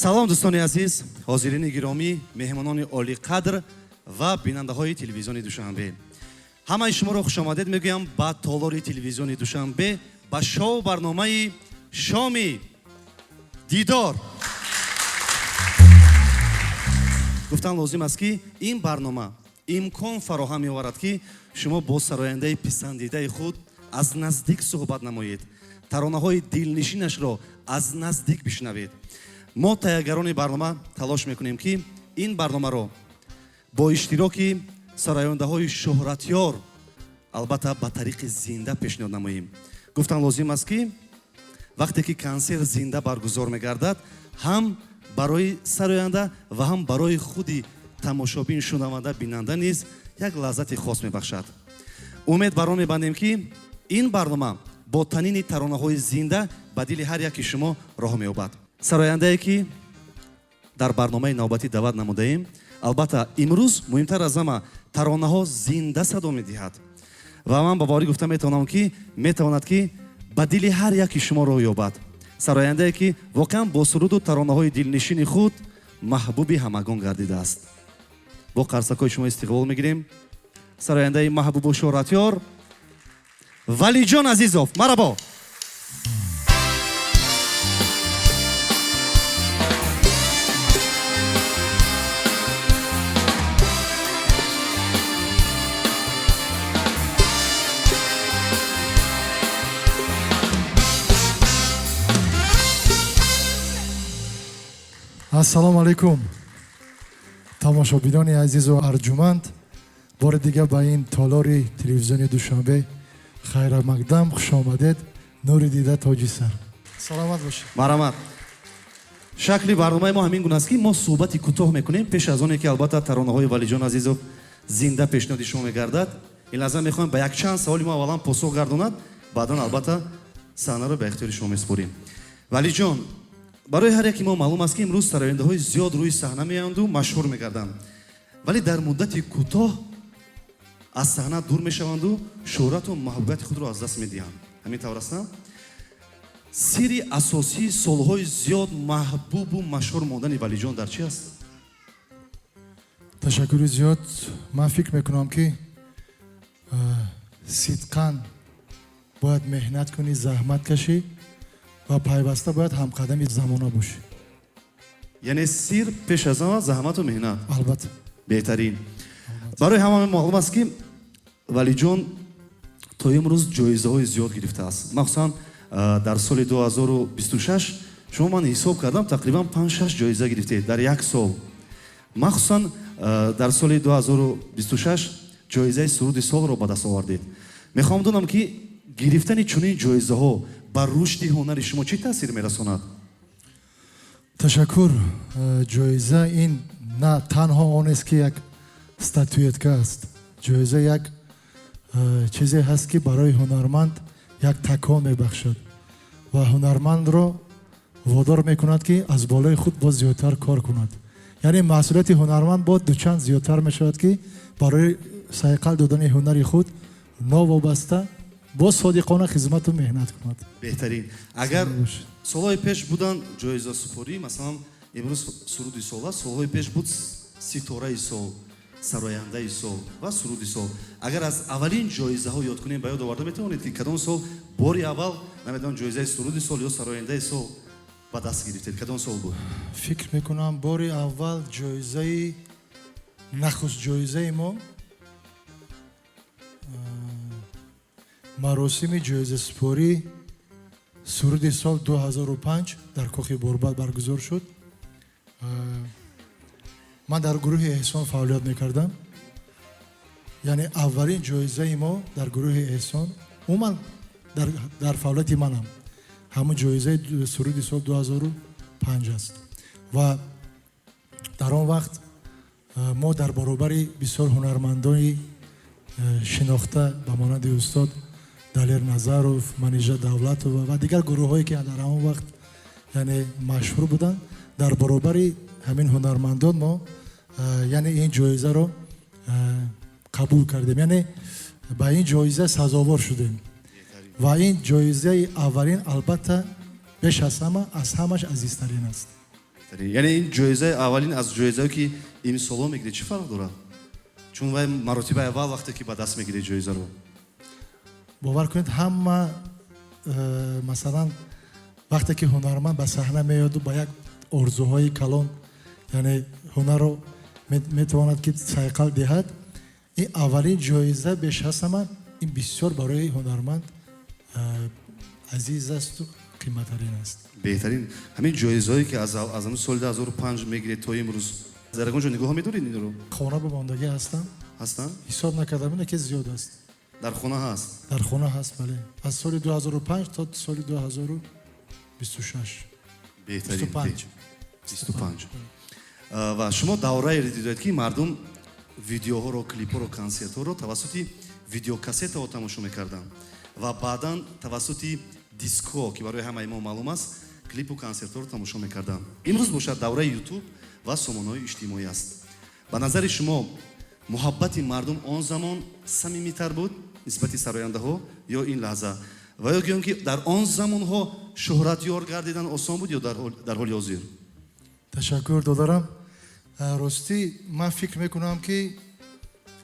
Салом, дӯстони азиз, ҳозирини гиромӣ, меҳмонони олиқадр ва бинандаҳои телевизиони Душанбе. Ҳамаи шуморо хушомадед мегӯям ба толори телевизиони Душанбе, ба шоу барномаи Шоми Дидор. Гуфтан лозим аст, ки ин барнома имкон фароҳам меоварад, ки шумо бо сарояндаи писандидаи худ аз наздик суҳбат намоед, таронаҳои дилнишинашро аз наздик бишнавед. Мо, таҳиягарони барнома, талош мекунем, ки ин барномаро бо иштироки сарояндаҳои шӯҳратёр, албатта, ба тариқи зинда пешниҳод намоем. Гуфтан лозим аст, ки вақте ки консерт зинда баргузор мегардад, ҳам барои сароянда ва ҳам барои худи тамошобин, шунаванда, бинанда низ як лаззати хос мебахшад. Умед бар он мебандем, ки ин барнома бо танини таронаҳои зинда ба дили ҳар яки шумо роҳ меёбад. Сарояндае, ки дар барномаи навбатӣ даъват намудаем, албатта, имрӯз муҳимтар аз ҳама таронаҳо зинда садо медиҳад ва ман ба боварӣ гуфта метавонам, ки метавонад, ки ба дили ҳар яки шумо роҳ ёбад. Сарояндае, ки воқеан бо суруду таронаҳои дилнишини худ маҳбуби ҳамагон гардидааст. Бо қарсакҳои шумо истиқбол мегирем сарояндаи маҳбубу шӯҳратёр Валиҷон Азизов. Марҳабо! Ассалому алайкум, тамошобинони азизу арҷуманд. Бори дигар ба ин толори телевизиони Душанбе хайрамақдам, хушомадед. Нури дида, тоҷи сар, саломат бошед. Марҳамат. Шакли барномаи мо ҳамин гуна аст, ки мо суҳбати кӯтоҳ мекунем пеш аз оне, ки, албатта, таронаҳои Валиҷон Азизов зинда пешниҳоди шумо мегардад. Ин лаҳза мехоҳем ба якчанд саволи мо аввалан посух гардонад, баъдан, албатта, саҳнаро ба ихтиёри шумо месупорем. Валиҷон, барои ҳар яки мо маълум аст, ки имрӯз сарояндаҳои зиёд рӯи саҳна меоянду машҳур мегарданд, вале дар муддати кӯтоҳ аз саҳна дур мешаванду шӯҳрату маҳбубияти худро аз даст медиҳанд. Ҳамин тавр аст, на? Сирри асосии солҳои зиёд маҳбубу машҳур мондани Валиҷон дар чи аст? Ташаккури зиёд. Ман фикр мекунам, ки сидқан бояд меҳнат кунӣ, заҳмат кашӣ ва пайваста бояд ҳамқадами замона бошӣ. Яъне сир пеш аз ҳама заҳмату меҳнат? Албатта. Беҳтарин. Барои ҳама маълум аст, ки Валиҷон то имрӯз ҷоизаҳои зиёд гирифтааст. Махсусан дар соли 2026 шумо, ман ҳисоб кардам, тақрибан 5-6 ҷоиза гирифтед дар як сол. Махсусан дар соли 2026 ҷоизаи суруди солро ба даст овардед. Мехоҳам донам, ки гирифтани чунин ҷоизаҳо ба рушди ҳунари шумо чӣ таъсир мерасонад? Ташаккур. Ҷоиза ин на танҳо он аст, ки як статуэтка аст. Ҷоиза як чизе ҳаст, ки барои ҳунарманд як такон мебахшад ва ҳунармандро водор мекунад, ки аз болои худ боз зиёдтар кор кунад. Яъне масъулияти ҳунарманд боз дучанд зиёдтар мешавад, ки барои сайқал додани ҳунари худ новобаста боз содиқона хизмату меҳнат кунад. Беҳтарин. Агар солҳои пеш буданд ҷоизасупорӣ, масалан, имрӯз суруди сол аст, солҳои пеш буд ситораи сол, сарояндаи сол ва суруди сол. Агар аз аввалин ҷоизаҳо ёд кунем, ба ёд оварда метавонед, ки кадом сол бори аввал, намедонам, ҷоизаи суруди сол ё сарояндаи сол ба даст гирифтед? Кадом сол буд? Фикр мекунам, бори аввал ҷоизаи нахуст, ҷоизаи мо, маросими ҷоизасупорӣ суруди сол 2005 дар кохи Борбад баргузор шуд. Ман дар гурӯҳи Эҳсон фаъолият мекардам. Яъне аввалин ҷоизаи мо дар гурӯҳи Эҳсон, умуман дар фаъолияти манам, ҳамун ҷоизаи суруди сол 2005 аст. Ва дар он вақт мо дар баробари бисёр ҳунармандони шинохта ба монанди устод Далер Назаров, Манижа Давлатова ва дигар гурӯҳҳое, ки дар ҳамон вақт, яъне, машҳур буданд, дар баробари ҳамин ҳунармандон мо, яъне, ин ҷоизаро қабул кардем, яъне ба ин ҷоиза сазовор шудем. Ва ин ҷоизаи аввалин, албатта, беш аз ҳама, аз ҳамаш азизтарин аст. Яъне ин ҷоизаи аввалин аз ҷоизае ки имсоло мегиред, чӣ фарқ дорад? Чун вай маротибаи аввал вақте ки ба даст мегиред ҷоизаро. Бовар кунед, ҳама масалан, вақте ки ҳунарманд ба саҳна меояду ба як орзуҳои калон, яъне ҳунарро метавонад ки сайқал диҳад, ин аввалин ҷоиза беш аз ҳама ин бисёр барои ҳунарманд азиз асту қиматтарин аст. Беҳтарин. Ҳамин ҷоизаҳое ки аз ҳамин соли 2005 мегиред то имрӯз, дар ягон ҷо нигоҳ медоред инро? Хона ба мондагӣ ҳастам. Ҳастанд? Ҳисоб накардам, ина ки зиёд аст. Дар хона ҳаст? Дар хона ҳаст, бале. Аз соли 2005 то соли 2026. Беҳтарин. 25. 25. Ва шумо давраеро дидед, ки мардум видеоҳоро, клипҳоро, консертҳоро тавассути видеокассетаҳо тамошо мекарданд ва баъдан тавассути дискҳо, ки барои ҳамаи мо маълум аст, клипу консертҳоро тамошо мекарданд. Имрӯз бошад, давраи Ютуб ва сомонаҳои иҷтимоӣ аст. Ба назари шумо, муҳаббати мардум он замон самимитар буд нисбати сарояндаҳо ё ин лаҳза? Ва ё гӯем, ки дар он замонҳо шӯҳратёр гардидан осон буд ё дар ҳоли ҳозир? Ташаккур додарам. Ростӣ, ман фикр мекунам, ки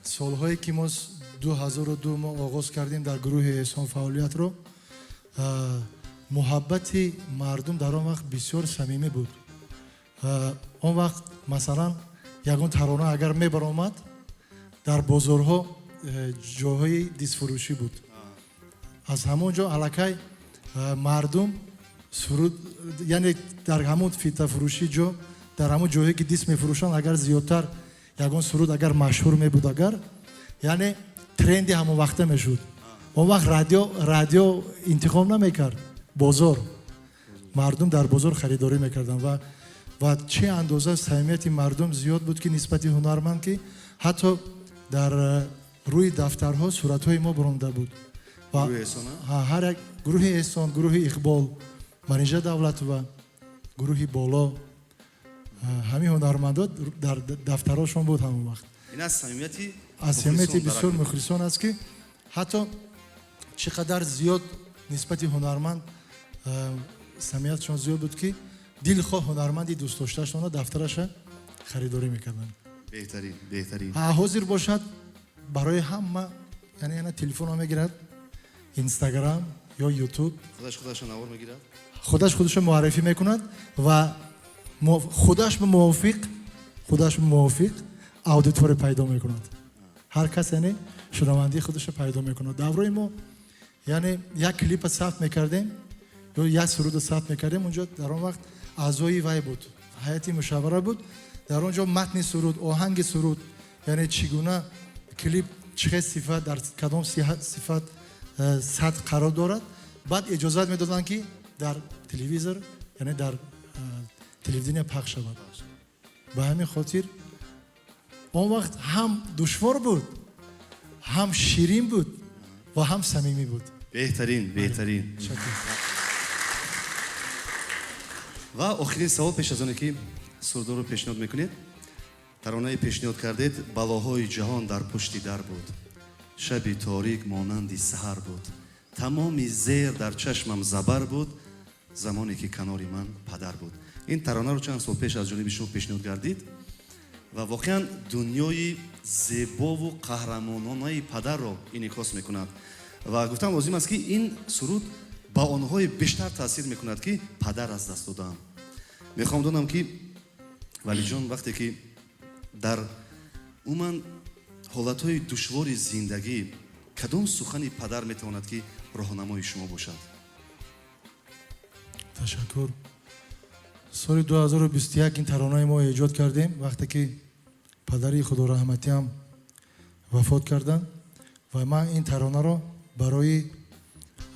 солҳое ки мо 2002 мо оғоз кардем дар гурӯҳи Эҳсон фаъолиятро, муҳаббати мардум дар он вақт бисёр самимӣ буд. Он вақт, масалан, ягон тарона агар мебаромад, дар бозорҳо ҷойҳои дискфурӯшӣ буд, аз ҳамон ҷо аллакай мардум суруд, яъне дар ҳамон фитафурӯшӣ ҷо, дар ҳамон ҷое ки диск мефурӯшанд, агар зиёдтар ягон суруд агар машҳур мебуд, агар яъне тренди ҳамон вақта мешуд. Он вақт радио интихоб намекард, бозор, мардум дар бозор харидорӣ мекарданд ва чӣ андоза самимияти мардум зиёд буд, ки нисбати ҳунарманд, ки ҳатто дар рӯи дафтарҳо суратҳои мо буронда буд. Ҳар як гурӯҳи Эҳсон, гурӯҳи Иқбол, Манижа Давлатова, гурӯҳи Боло, ҳамин ҳунармандо дар дафтарҳошон буд ҳамон вақт. Ин аз самимияти аз самимияти бисёр мухлисон аст, ки ҳатто чӣ қадар зиёд нисбати ҳунарманд самимиятшон зиёд буд, ки дилхоҳ ҳунарманди дӯстдоштаашонро дафтараша харидорӣ мекарданд. Беҳтарин, беҳтарин. Ҳозир бошад, барои ҳама, яъне ана телефонро мегирад, Инстаграм ё Ютуб, худаш худашо навор мегирад, худаш худашо муаррифӣ мекунад ва худаш мувофиқ аудитория пайдо мекунад. Ҳар кас, яъне, шунавандии худашо пайдо мекунад. Даврои мо, яъне, як клипа сабт мекардем ё як суруда сабт мекардем, унҷо дар он вақт аъзои вай буд, ҳайати мушаввара буд, дар он ҷо матни суруд, оҳанги суруд, яъне чӣ гуна клип, чӣ хел сифат, дар кадом сифат, сатҳ қарор дорад, баъд иҷозат медоданд, ки дар телевизор, яъне дар телевидения пахш шавад. Ба ҳамин хотир он вақт ҳам душвор буд, ҳам ширин буд ва ҳам самимӣ буд. Беҳтарин, беҳтарин. Ва охирин савол пеш аз оне ки сурдоро пешниҳод мекунед. Таронае пешниҳод кардед: балоҳои ҷаҳон дар пушти дар буд, шаби торик монанди саҳар буд, тамоми зер дар чашмам забар буд, замоне ки канори ман падар буд. Ин таронаро чанд сол пеш аз ҷониби шумо пешниҳод гардид ва воқеан дунёи зебову қаҳрамононаи падарро инъикос мекунад. Ва гуфтан лозим аст, ки ин суруд ба онҳое бештар таъсир мекунад, ки падар аз даст додаанд. Мехоҳам донам, ки Валиҷон, вақте ки дар умуман ҳолатҳои душвори зиндагӣ, кадом сухани падар метавонад, ки роҳнамои шумо бошад? Ташаккур. Соли 2021 ин таронаи мо эҷод кардем, вақте ки падари худораҳматиам вафот карданд, ва ман ин таронаро барои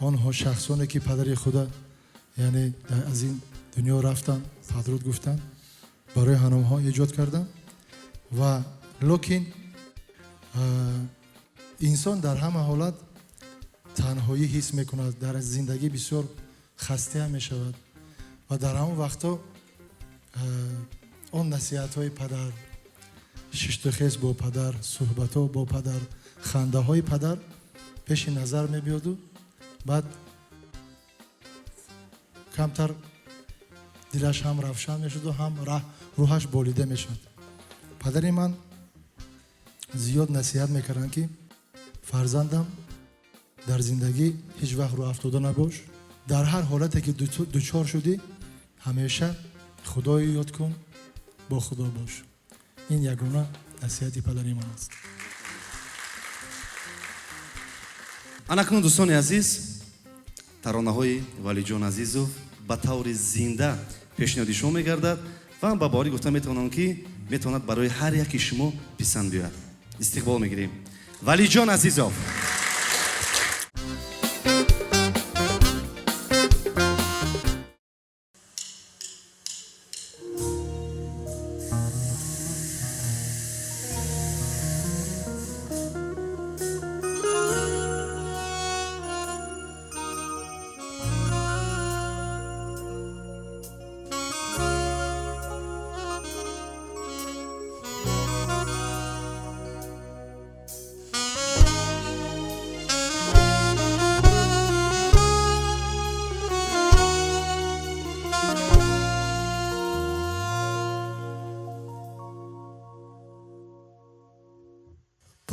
онҳо шахсоне, ки падари худа, яъне, аз ин дунё рафтанд, падруд гуфтанд, барои ҳаномҳо эҷод кардам. Ва лекин инсон дар ҳама ҳолат танҳоӣ ҳис мекунад, дар зиндагӣ бисёр хастаам мешавад ва дар ҳамон вақтҳо он насиҳатҳои падар, шиштухез бо падар, суҳбатҳо бо падар, хандаҳои падар пеши назар мебиёду баъд камтар Дилаш ҳам равшан мешуду, ҳам рӯҳаш болида мешуд. Падари ман зиёд насиҳат мекарданд, ки фарзандам, дар зиндагӣ ҳеҷ вақт рӯ афтода набош, дар ҳар ҳолате ки дучор шудӣ, ҳамеша худоё ёд кун, бо худо бош. Ин ягона насиҳати падари ман аст. Анакнун, дӯстони азиз, таронаҳои Валиҷон Азизов ба таври зинда пешниҳоди шумо мегардад ва ба боварӣ гуфта метавонам, ки метавонад барои ҳар яки шумо писанд биёяд. Истиқбол мегирем, Валиҷон Азизов.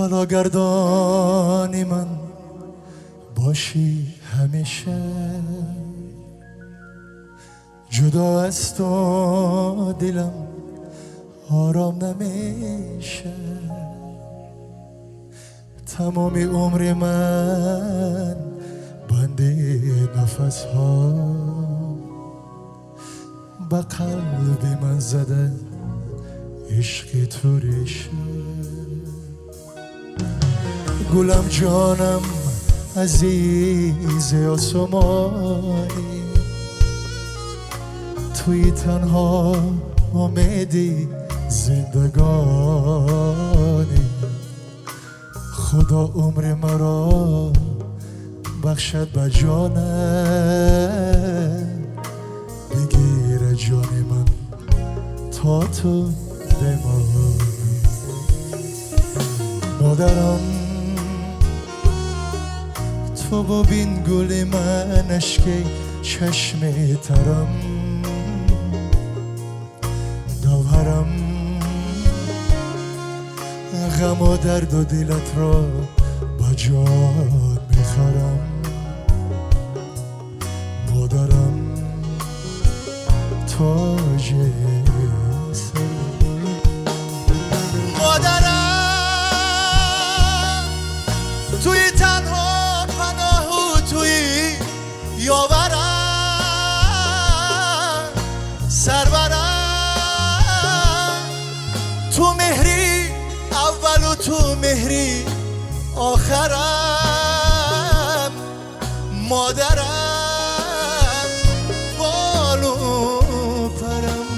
Балогардони ман бошӣ ҳамеша, ҷудо аз ту дилам ором намеша. Тамоми умри ман банди нафасҳо, ба қалби ман зада ишқи ту реша. Гулам, ҷонам, азизи осмонӣ, туи танҳо умеди зиндагонӣ. Худо умри маро бахшад ба ҷонат, бигирад ҷони ман то ту бимонӣ. Модарам, ту бубин гули ман, ашки чашми тарам, гавҳарам, ғаму дарду дилатро ба ҷон мехарам. Модарам, тоҷи сарам. Модарам, туи танҳо паноҳу туи ёварам, сарварам, ту меҳри аввалу ту меҳри охарам. Модарам, болу парам.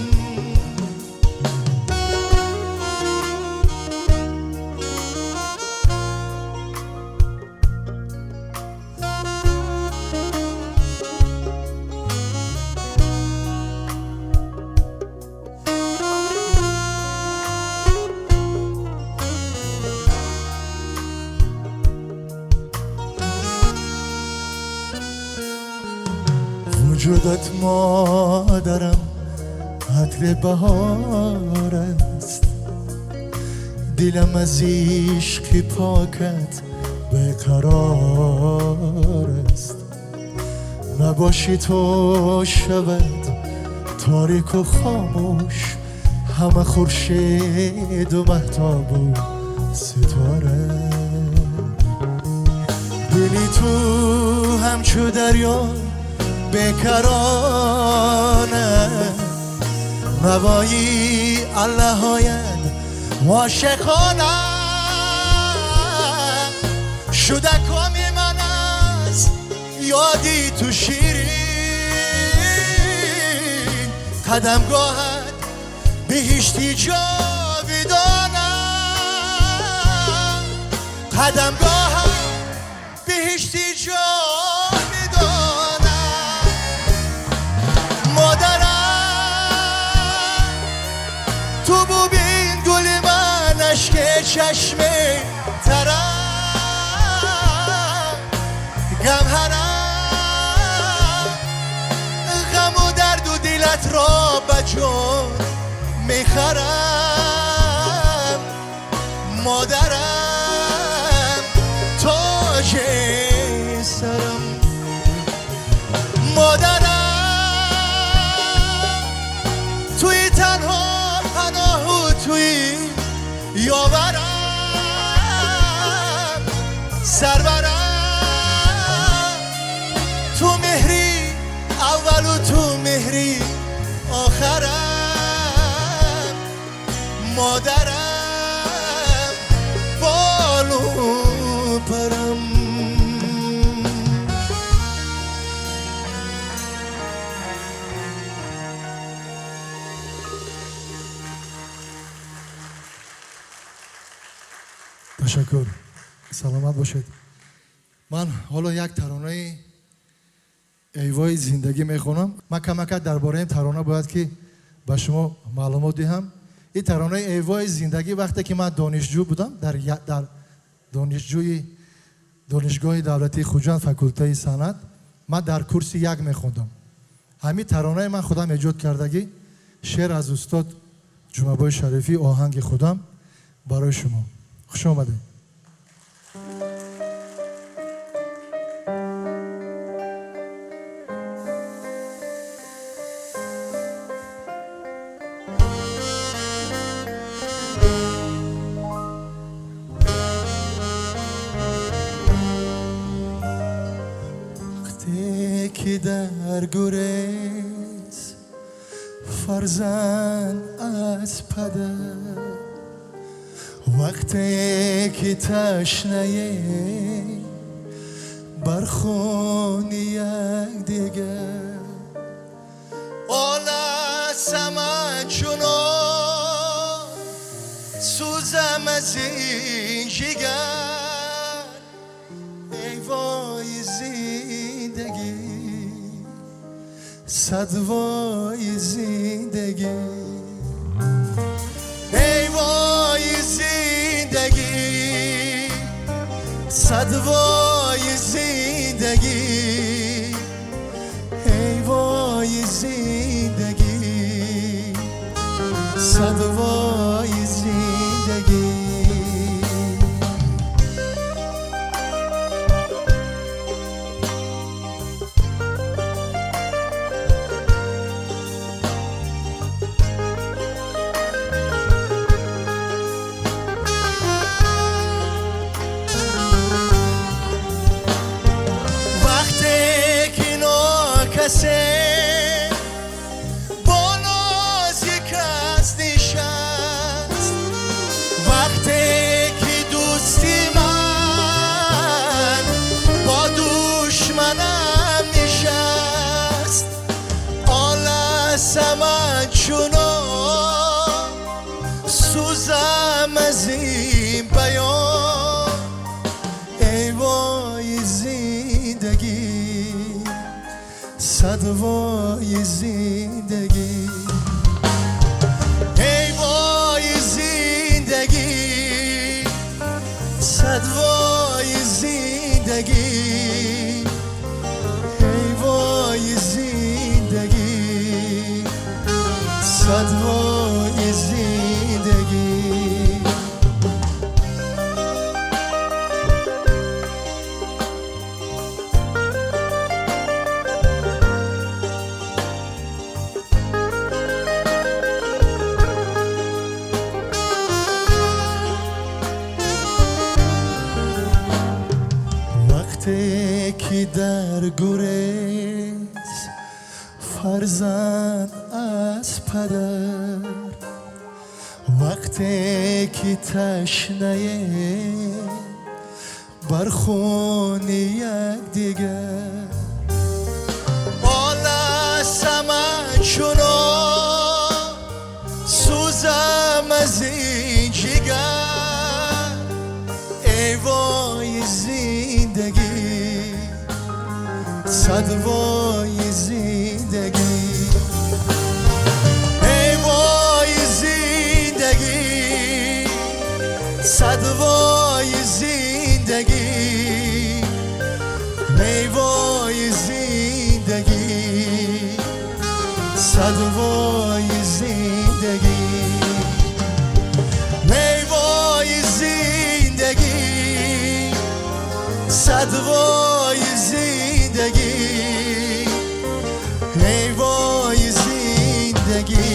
Вуҷудат, модарам, عطر بهار است، دلم از عشق پاکت بیقرار است. نباشی تو شود تاریک و خاموش، همه خورشید و مهتاب و ستاره. دلی تو همچو دریا بیکرانه، نوایی الله آید عاشقانه. شده کامی من از یادی تو شیرین، قدمگاهت بهشتی جاویدانه، قدمگاهت بهشتی جاویدانه. مادرم، تو ببین گل من، اشک چشم ترم، غم هرم، غم و درد و دلت را جان میخرم، مادرم تاج سرم، مادرم توی تنها پناه و توی یاورم، سرورم، تو مهری اول و تو مهری آخرم، مادرم بالو پرم. Ташаккур, саломат бошед. Ман ҳоло як таронаи эйвои зиндагӣ мехонам. Ман камака дар бораи ин тарона бояд ки ба шумо маълумот диҳам. Ин таронаи эйвои зиндагӣ вақте ки ман донишҷӯ будам, дар донишҷӯи Донишгоҳи давлатии Хуҷанд, факултаи санъат, ман дар курси як мехондам. Ҳамин таронаи ман худам эҷод кардагӣ, шеър аз устод Ҷумъабой Шарифӣ, оҳанги худам барои шумо. Хуш омадед. وقتی که در گریز فرزند از پدر، وقتی که تشنه بر خون یک دیگر، آلسم چنان سوزم از این جگر، ای وای زندگی، صد وای زندگی، ای وای زندگی، صد وای زندگی، ای وای زندگی، صد وای زندگی. وقتی که ناکسه با نازی کس نشست، وقتی که دوستی من با دشمنم نشست، آلسم چونان سوزم از این بیان، ای وای زندگی، صد وای زندگی، ای وای زندگی، صد وای زندگی، ای وای زندگی، صد وای زندگی. وقتی که در گریز فرزند از پدر، وقتی که تشنه بر خون یک دیگر، آلسم چنان سوزم از این جگر، ای وای زندگی، صد وای زندگی، ای وای زندگی، صد وای زندگی، ای وای زندگی، صد وای. زندگی، ای وای زندگی، صد وای زندگی، ای وای زندگی.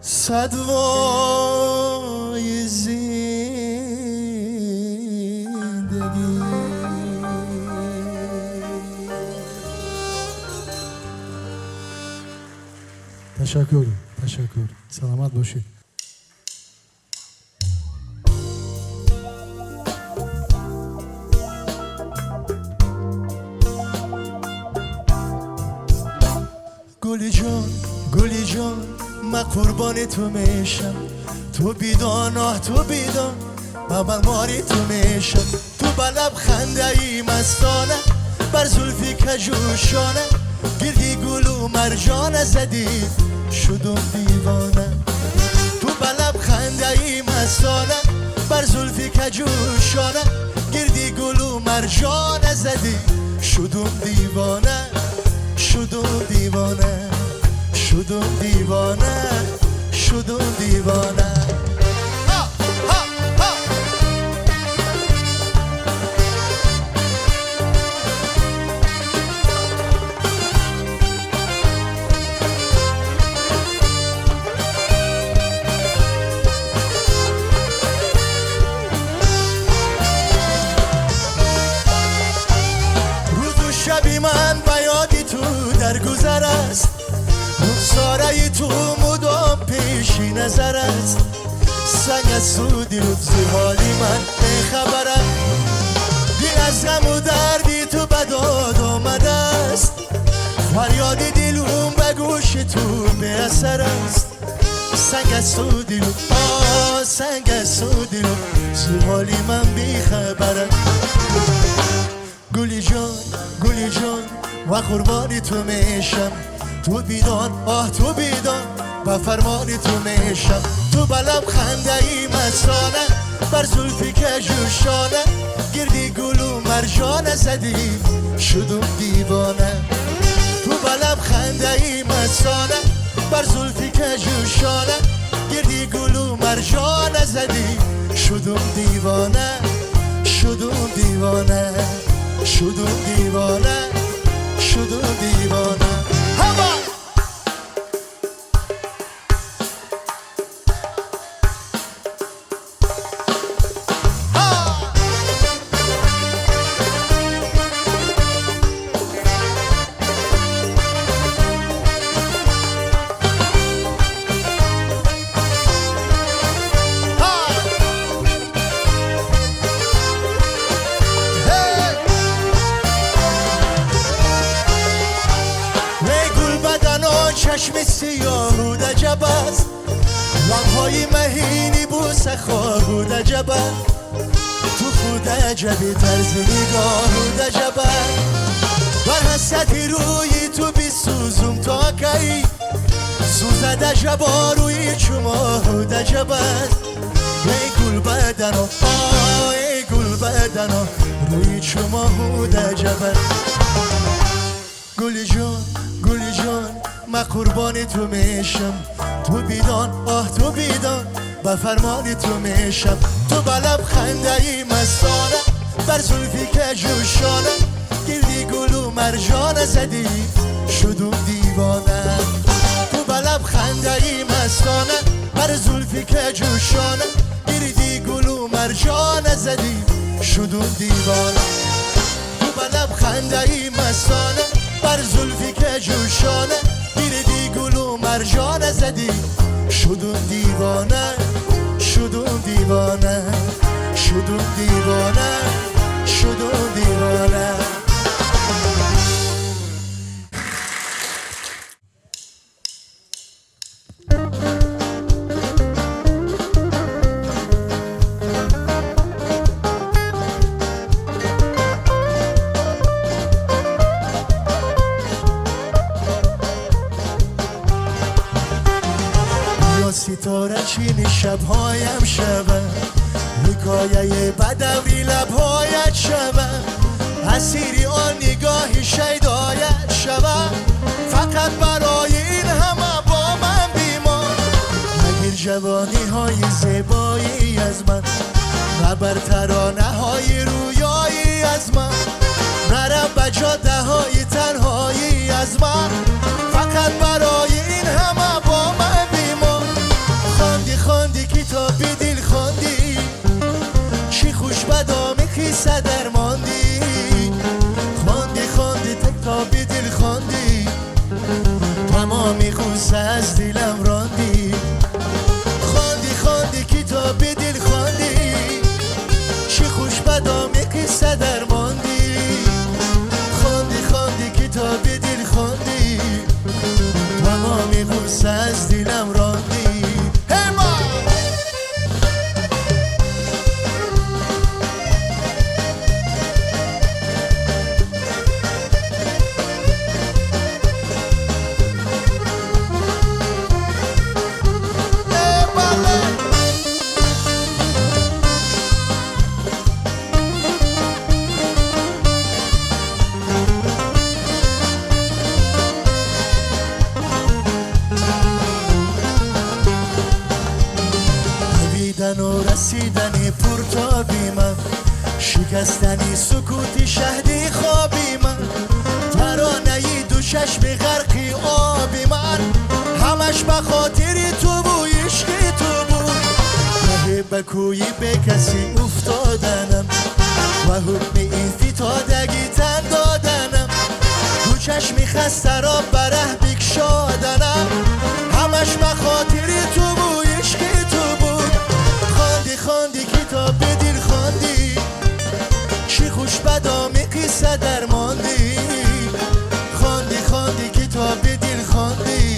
صد وای زندگی. Ташаккур, ташаккур, саломат бошед. گلی جان، گلی جان، من قربان تو میشم، تو بیدان، آه تو بیدان، من ماری تو میشم. تو به لب خنده ای مستانه، بر زلفی کجوشانه، گردی گل و مرجان زدی شدم دیوانه. تو به لب خنده ای مستانه، بر زلفی کجوشانه، گردی گل و مرجان زدی شدم دیوانه، شدم دیوانه، شدم دیوانه، شدم دیوانه. ها ها ها. روز و شبی من به یادی تو در گذر است، سارای تو مدام پیشی نظر است. سنگ از تو دیروز حالی من خبرم، دل از غم و دردی تو به داد آمده است. فریاد دلم به گوش تو به اثر است. سنگ از تو دلم، آه سنگ از تو دلم، حالی من بی خبرم. گلی جان، گلی جان، و قربان تو میشم، تو بیدان، آه تو بیدان، به فرمان تو میشم. تو به لب خنده ای مستانه، بر زلفی کجوشانه، گردی گل و مرجان زدی شدم دیوانه. تو به لب خنده ای مستانه، بر زلفی کجوشانه، گردی گل و مرجان زدی شدم دیوانه، شدم دیوانه، شدم دیوانه، شدم دیوانه. هوا چشم سیاه و عجب است، لبهای مهینی بوسه خواه و عجب است. تو خود عجبی طرز نگاه و عجب است. بر حسرت روی تو بسوزم تا کی، سوزد عجب روی چما و عجب است. ای گل بدنا، ای گل بدنا، روی چما و عجب است. گلی جان، گلی جان، من قربان تو میشم، تو بیدان، آه تو بیدان، به فرمان تو میشم. تو به لب خنده ای مستانه، بر زلفی کجوشانه، گردی گل و مرجان زدی شدم دیوانه. تو به لب خنده ای مستانه، بر زلفی کجوشانه، گردی گل و مرجان زدی شدم دیوانه. تو به لب خنده ای مستانه، بر زلفی کجوشانه، گردی گل و مرجان زدی شدم دیوانه، شدم دیوانه، شدم دیوانه، شدم دیوانه. ستاره چین شبهایم شوم، حکایه بدوی لبهایت شوم، اسیری آن نگاهی شیدایت شود، فقط برای این همه با من بیمان. مگیر جوانی های زیبایی از من، نبر ترانه های رویایی از من، نرم به جاده های تنهایی از من، فقط برای این همه با من بیمان. خواندی خواندی کتاب دل خواندی، چی خوش بدامی قصه درماندی. خواندی خواندی کتاب دل خواندی، تمامی غصه از دلم راندی. خواندی خواندی کتاب دل خواندی، چی خوش بدامی قصه درماندی. خواندی خواندی کتاب دل خواندی، تمامی غصه از دلم راندی. رسیدن پرتابی من، شکستن سکوت شهدی خوابی من، ترانه دو چشم غرقی آبی من، همش به خاطر تو و عشق تو بود. ره به کوی به کسی افتادنم و حکم این فتادگی تن دادنم، دو چشم خسته را بره بکشادنم، همش به خاطر تو و عشق تو بود. خواندی خواندی کتاب دل خواندی، چی خوش بدامی قصه درماندی. خواندی خواندی کتاب دل خواندی،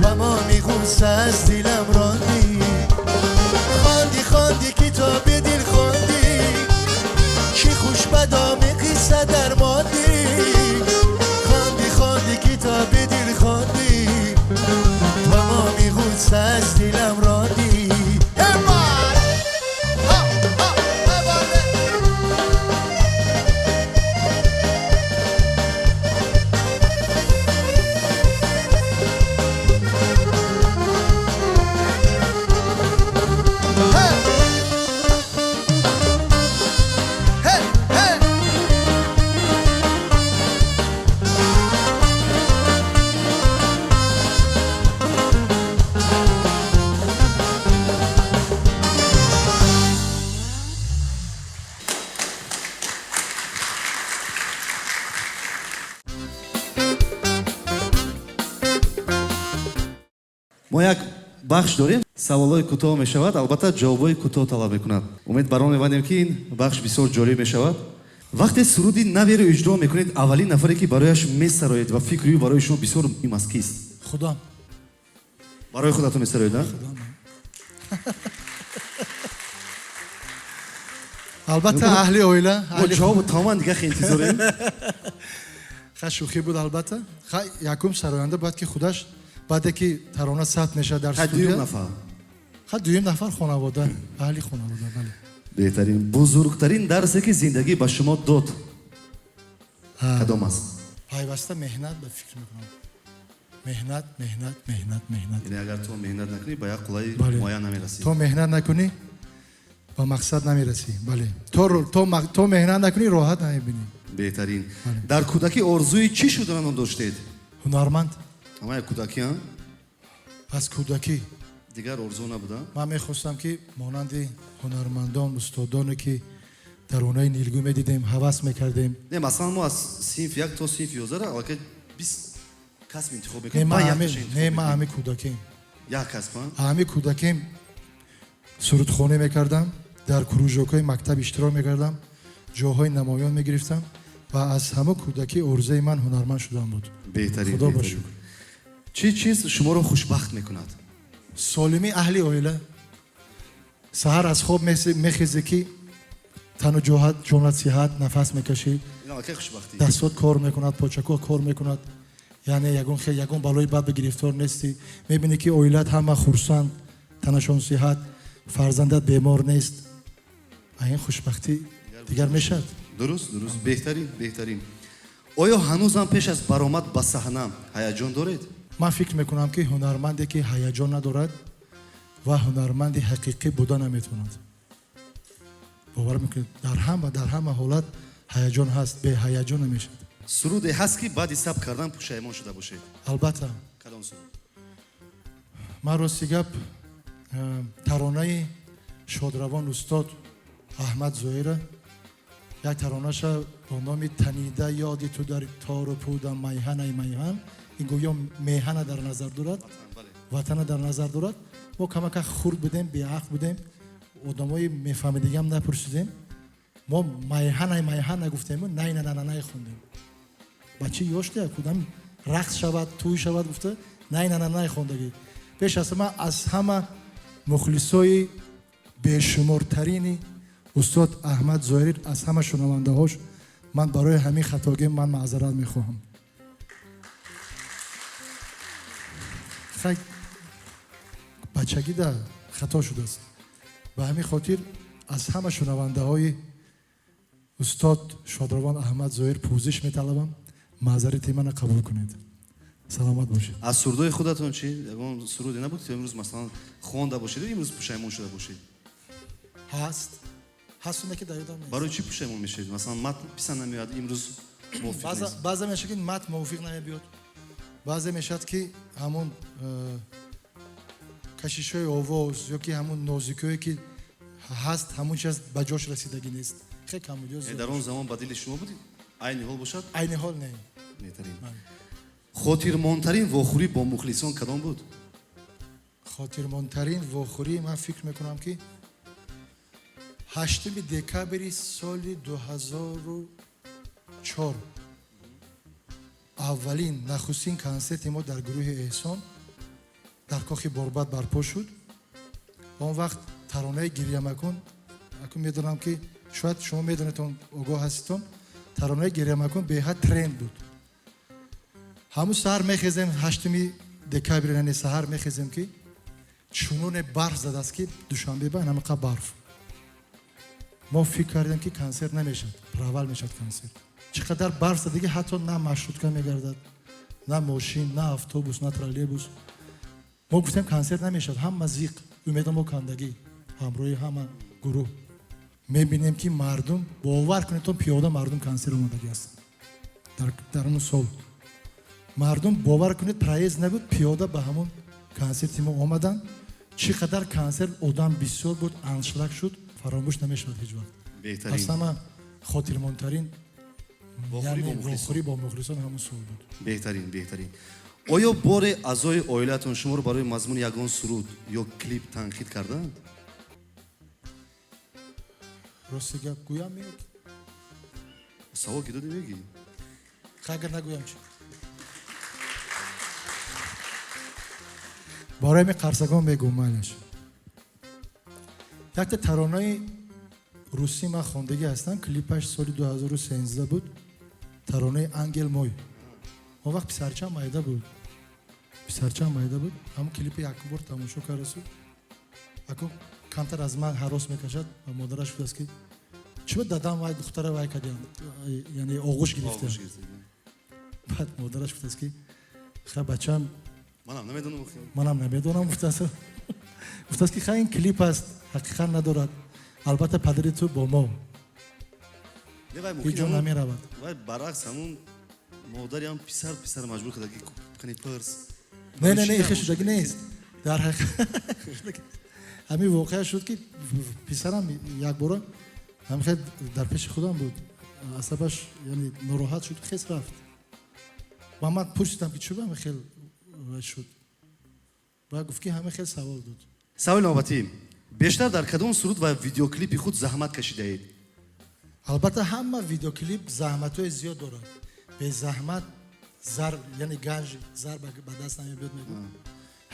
تمامی غصه از دلم راندی. خواندی خواندی کتاب دل خواندی، چی خوش بدامی قصه درماندی. خواندی خواندی کتاب دل خواندی، تمامی غصه از دلم راندی. Мо як бахш дорем, саволҳои кӯтоҳ мешавад, албатта ҷавобҳои кӯтоҳ талаб мекунад. Умед бар он мебандем, ки ин бахш бисёр ҷолиб мешавад. Вақте суруди наверо иҷро мекунед, аввалин нафаре ки барояш месароед ва фикри ӯ барои шумо бисёр муҳим аст кист? Худам. Барои худатон месароед, а? Худам. Албатта аҳли оила. Мо ҷавобу тамоман дига хеле интизорем. Ха, шӯхӣ буд албатта. Ха, якум сароянда бояд ки худаш баъде ки тарона сабт мешавад дар студия. Дуюм нафар. Ха, дуюм нафар хонавода, аҳли хонавода, бале. Беҳтарин, бузургтарин дарсе ки зиндагӣ ба шумо дод кадом аст? Пайваста меҳнат ба фикр мекунам. Меҳнат, меҳнат, меҳнат, меҳнат. Яъне агар ту меҳнат накунӣ ба як қуллаи муайян намерасӣ. То меҳнат накунӣ ба мақсад намерасӣ. Бале. То меҳнат накунӣ роҳат намебинӣ. Беҳтарин. Дар кӯдакӣ орзуи чӣ шуданро доштед? Ҳунарманд. Ама як кӯдакӣ, а? Аз кӯдакӣ. Дигар орзу набуда? Ман мехостам ки монанди ҳунармандон, устодоне ки дар онаи Нилгӯ медидем, ҳавас мекардем. Не, масалан мо аз синф 1 то синф 11 аллакай 20 касб интихоб мекунем. Не, ман ҳами кӯдакем. Як касб, а? Ҳами кӯдакем сурудхонӣ мекардам, дар кружокҳои мактаб иштирок мекардам, ҷоҳои намоён мегирифтам ва аз ҳама кӯдакӣ орзуи ман ҳунарманд шудан буд. Беҳтарин. Худо ба шукр. Чӣ чиз шуморо хушбахт мекунад? Солимии аҳли оила. Саҳар аз хоб мехезӣ ки тану ҷонат сиҳат, нафас мекашӣ, дастот кор мекунад, почакҳо кор мекунад, яъне ягон балои бад ба гирифтор нестӣ. Мебинӣ ки оилат ҳама хурсанд, танашон сиҳат, фарзандат бемор нест. Ин хушбахтӣ дигар мешавад. Дуруст, дуруст, беҳтарин, беҳтарин. Оё ҳанӯзам пеш аз баромад ба саҳна ҳаяҷон доред? Ман фикр мекунам, ки ҳунарманде, ки ҳаяҷон надорад, ва ҳунарманди ҳақиқӣ буда наметавонад. Бовар мекунед, дар ҳама ҳолат ҳаяҷон ҳаст, беҳаяҷон намешавад. Суруде ҳаст, ки баъди сабт кардан пушаймон шуда бошед? Албатта. Кадом суруд? Ман, рости гап, таронаи шодравон устод Аҳмад Зоира, як таронаша бо номи «Танида ёди ту дар тору пудам майҳанай майҳан», ин гӯё меҳана дар назар дорад, ватана дар назар дорад. Мо камака хурд будем, беақл будем, одамои мефаҳмидагиам напурсидем. Мо майҳанай майҳан нагуфтему най нанананай хондем. Бачаи ёште кудам, рақс шавад, тӯй шавад гуфта, най нананай хондагӣ. Пеш аз ҳама аз ҳама мухлисои бешумортарини устод Аҳмад Зоирӣ, аз ҳама шунавандаҳош ман барои ҳамин хатогӣ ман маъзарат мехоҳам. Хай, бачагида хато шудааст. Ба ҳамин хотир аз ҳама шунавандаҳои устод шодравон Аҳмад Зоир пӯзиш металабам, маъзарати мана қабул кунед. Саломат бошед. Аз сурудҳои худатон чӣ? Ягон суруде набуд, ки имрӯз, масалан, хонда бошед, имрӯз пушаймон шуда бошед? Ҳаст, ҳаст, оне ки дар ёдам нест. Барои чӣ пушаймон мешавед? Масалан, матн писанд намеояд, имрӯз мувофиқ нест? Баъза мешавад, ки матн мувофиқ намебиёд, баъзе мешавад, ки ҳамон кашишҳои овоз ё ки ҳамон нозикиҳое, ки ҳаст, ҳамон чиз ба ҷош расидагӣ нест. Хеле камбудиҳо зиёд. Дар он замон ба дили шумо буд, айни ҳол бошад? Айни ҳол не. Беҳтарин. Хотирмонтарин вохӯрӣ бо мухлисон кадом буд? Хотирмонтарин вохӯрӣ, ман фикр мекунам, ки 8 декабри соли 2004 аввалин, нахустин консерти мо дар гурӯҳи Эҳсон дар кохи Борбад барпо шуд. Он вақт таронаи «Гиря макун», акун медонам, ки шояд шумо медонедон, огоҳ ҳаститон, таронаи «Гиря макун» беҳад тренд буд. Ҳамун саҳар мехезем, 8 декабр, яъне саҳар мехезем, ки чуноне барф задааст, ки Душанбе ба ҳамақа барф. Мо фикр кардем, ки консерт намешавад, провал мешавад консерт. Чӣ қадар барф задагӣ, ҳатто на маршрутка мегардад, на мошин, на автобус, на троллейбус. Мо гуфтем, консерт намешавад, ҳама зиқ, умеда мо кандагӣ. Ҳамроҳи ҳама гурӯҳ мебинем, ки мардум, бовар кунед, пиёда мардум консерт омадагӣ ҳастанд. Дар он сол мардум, бовар кунед, проезд набуд, пиёда ба ҳамон консерти мо омаданд. Чӣ қадар консерт одам бисёр буд, аншлаг шуд, фаромӯш намешавад ҳеҷ вақт. Аз ҳама хотирмонтарин вохӯрӣ бо мухлисон ҳамон сол буд. Беҳтарин, беҳтарин. Оё боре аъзои оилаатон шуморо барои мазмуни ягон суруд ё клип танқид карданд? Рости гап гӯям ё? Савол ки додӣ, мегӣ. Агар нагӯям чӣ? Барои ҳамин қарсагон мегӯм, майлаш. Якта таронаи русӣ ман хондагӣ ҳастам, клипаш соли 2013 буд, таронаи «Ангел мой». Он вақт писарчаам майда буд, писарчаам майда буд. Ҳамон клипи якум бор тамошо кардасу, акун камтар аз ман ҳарос мекашад ва модараш гуфтааст, ки чиба дадам вай духтара вай кардиам, яъне оғӯш гирифта. Баъд модараш гуфтааст, ки ха, бачаам, манам намедонам. Манам намедонам, гуфтааст. Гуфтааст, ки ха, ин клип аст, ҳақиқат надорад, албатта падари ту бо мо ҳеҷ ҷо намеравад. Вай баръакс, ҳамун модари ҳам писар маҷбур карда, ки кани пирс. Не, не, не, ихе шудагӣ нест. Дар ҳамин воқеа шуд, ки писарам якбора ҳамихел дар пеши худам буд, асабаш, яъне нороҳат шуд, хес рафт ва ман пурсидам, ки чӯба ҳамин хел шуд, ва гуфт, ки ҳамин хел савол дод. Саволи навбатӣ: бештар дар кадом суруд ва видеоклипи худ заҳмат кашидаед? Албатта, ҳама видеоклип заҳматҳои зиёд дорад. Безаҳмат зар, яъне ганҷ, зар ба даст намебиёд, мегӯ.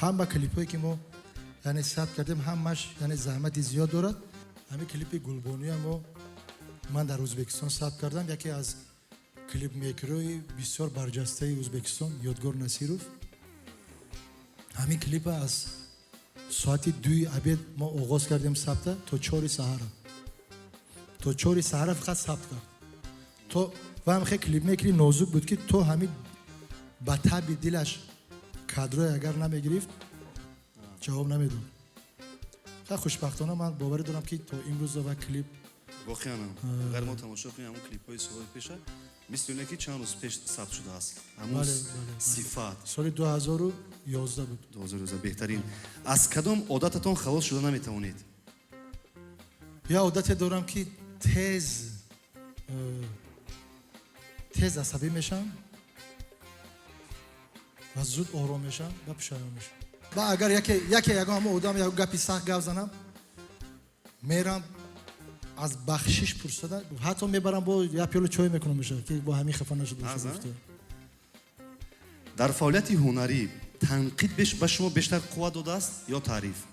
Ҳама клипҳое, ки мо, яъне, сабт кардем, ҳамаш, яъне, заҳмати зиёд дорад. Ҳамин клипи «Гулбонуя» мо ман дар Ӯзбекистон сабт кардам. Яке аз клипмейкерҳои бисёр барҷастаи Ӯзбекистон, Ёдгор Насиров, ҳамин клипа аз соати 2-и обед мо оғоз кардем сабта, то 4-и саҳара, то 4-и саҳара фақат сабт кард. То ва ҳам хеле клипмейкери нозук буд, ки то ҳамин ба таби дилаш кадрое агар намегирифт, ҷавоб намедод. Хеле хушбахтона ман боварӣ дорам, ки то имрӯза ва клип Воқеан, агар мо тамошо кунем ҳамон клипҳои солҳои пеша, мисли оне ки чанд рӯз пеш сабт шудааст, ҳамон сифат. Соли 2011 буд. 2011, беҳтарин. Аз кадом одататон халос шуда наметавонед? Я одате дорам, ки тез тез асабӣ мешавам ва зуд ором мешавам ва пушаймон мешавам. Ва агар яке ягон ҳамон одам як гапи сахт гап занам, мерам аз бахшиш пурсада, ҳатто мебарам, бо як пиёла чой мекунам, мешавад, ки бо ҳамин хафа нашуда бошад. Дар фаъолияти ҳунарӣ танқид ба шумо бештар қувват додааст ё таъриф?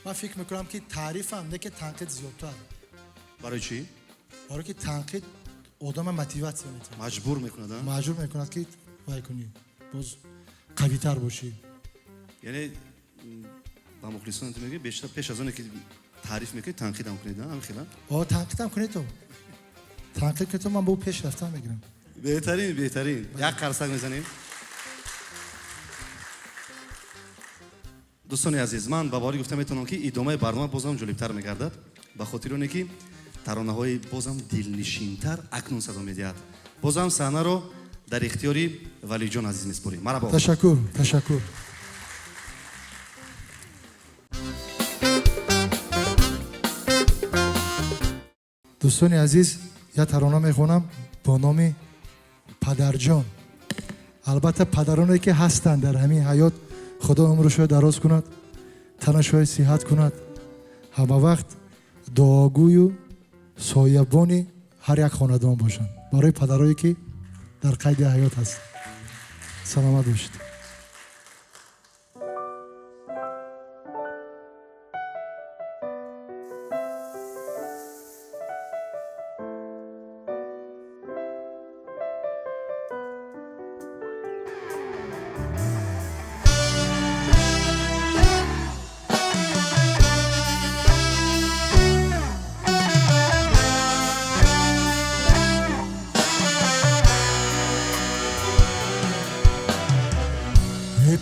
Ман фикр мекунам, ки таърифам, не ки танқид зиёдтар. Барои чӣ? Барои ки танқид одама мотиватсия метиҳад. Маҷбур мекунад. Маҷбур мекунад, ки вай кунӣ, боз қавитар бошӣ. Яъне ба мухлисон ту мегӯӣ, бештар пеш аз оне ки таъриф мекунед, танқидам кунед, ҳамин хела? О, танқидам кунед, то танқид кунед, то ман бо пеш рафтан мегирам. Беҳтарин, беҳтарин, як қарсак мезанем. Дӯстони азиз, ман ба боварӣ гуфта метавонам, ки идомаи барнома бозам ҷолибтар мегардад, ба хотири оне ки таронаҳои бозам дилнишинтар акнун садо медиҳад. Бозам саҳнаро дар ихтиёри Валиҷон азиз месупорем. Марҳабо. Ташаккур, ташаккур. Дӯстони азиз, як тарона мехонам бо номи Падарҷон. Албатта, падароне ки ҳастанд дар ҳамин ҳаёт, Худо умршоя дароз кунад, танашоя сиҳат кунад, ҳама вақт дуогӯю соябони ҳар як хонадон бошанд. Барои падарое ки дар қайди ҳаёт ҳаст, саломат бошед.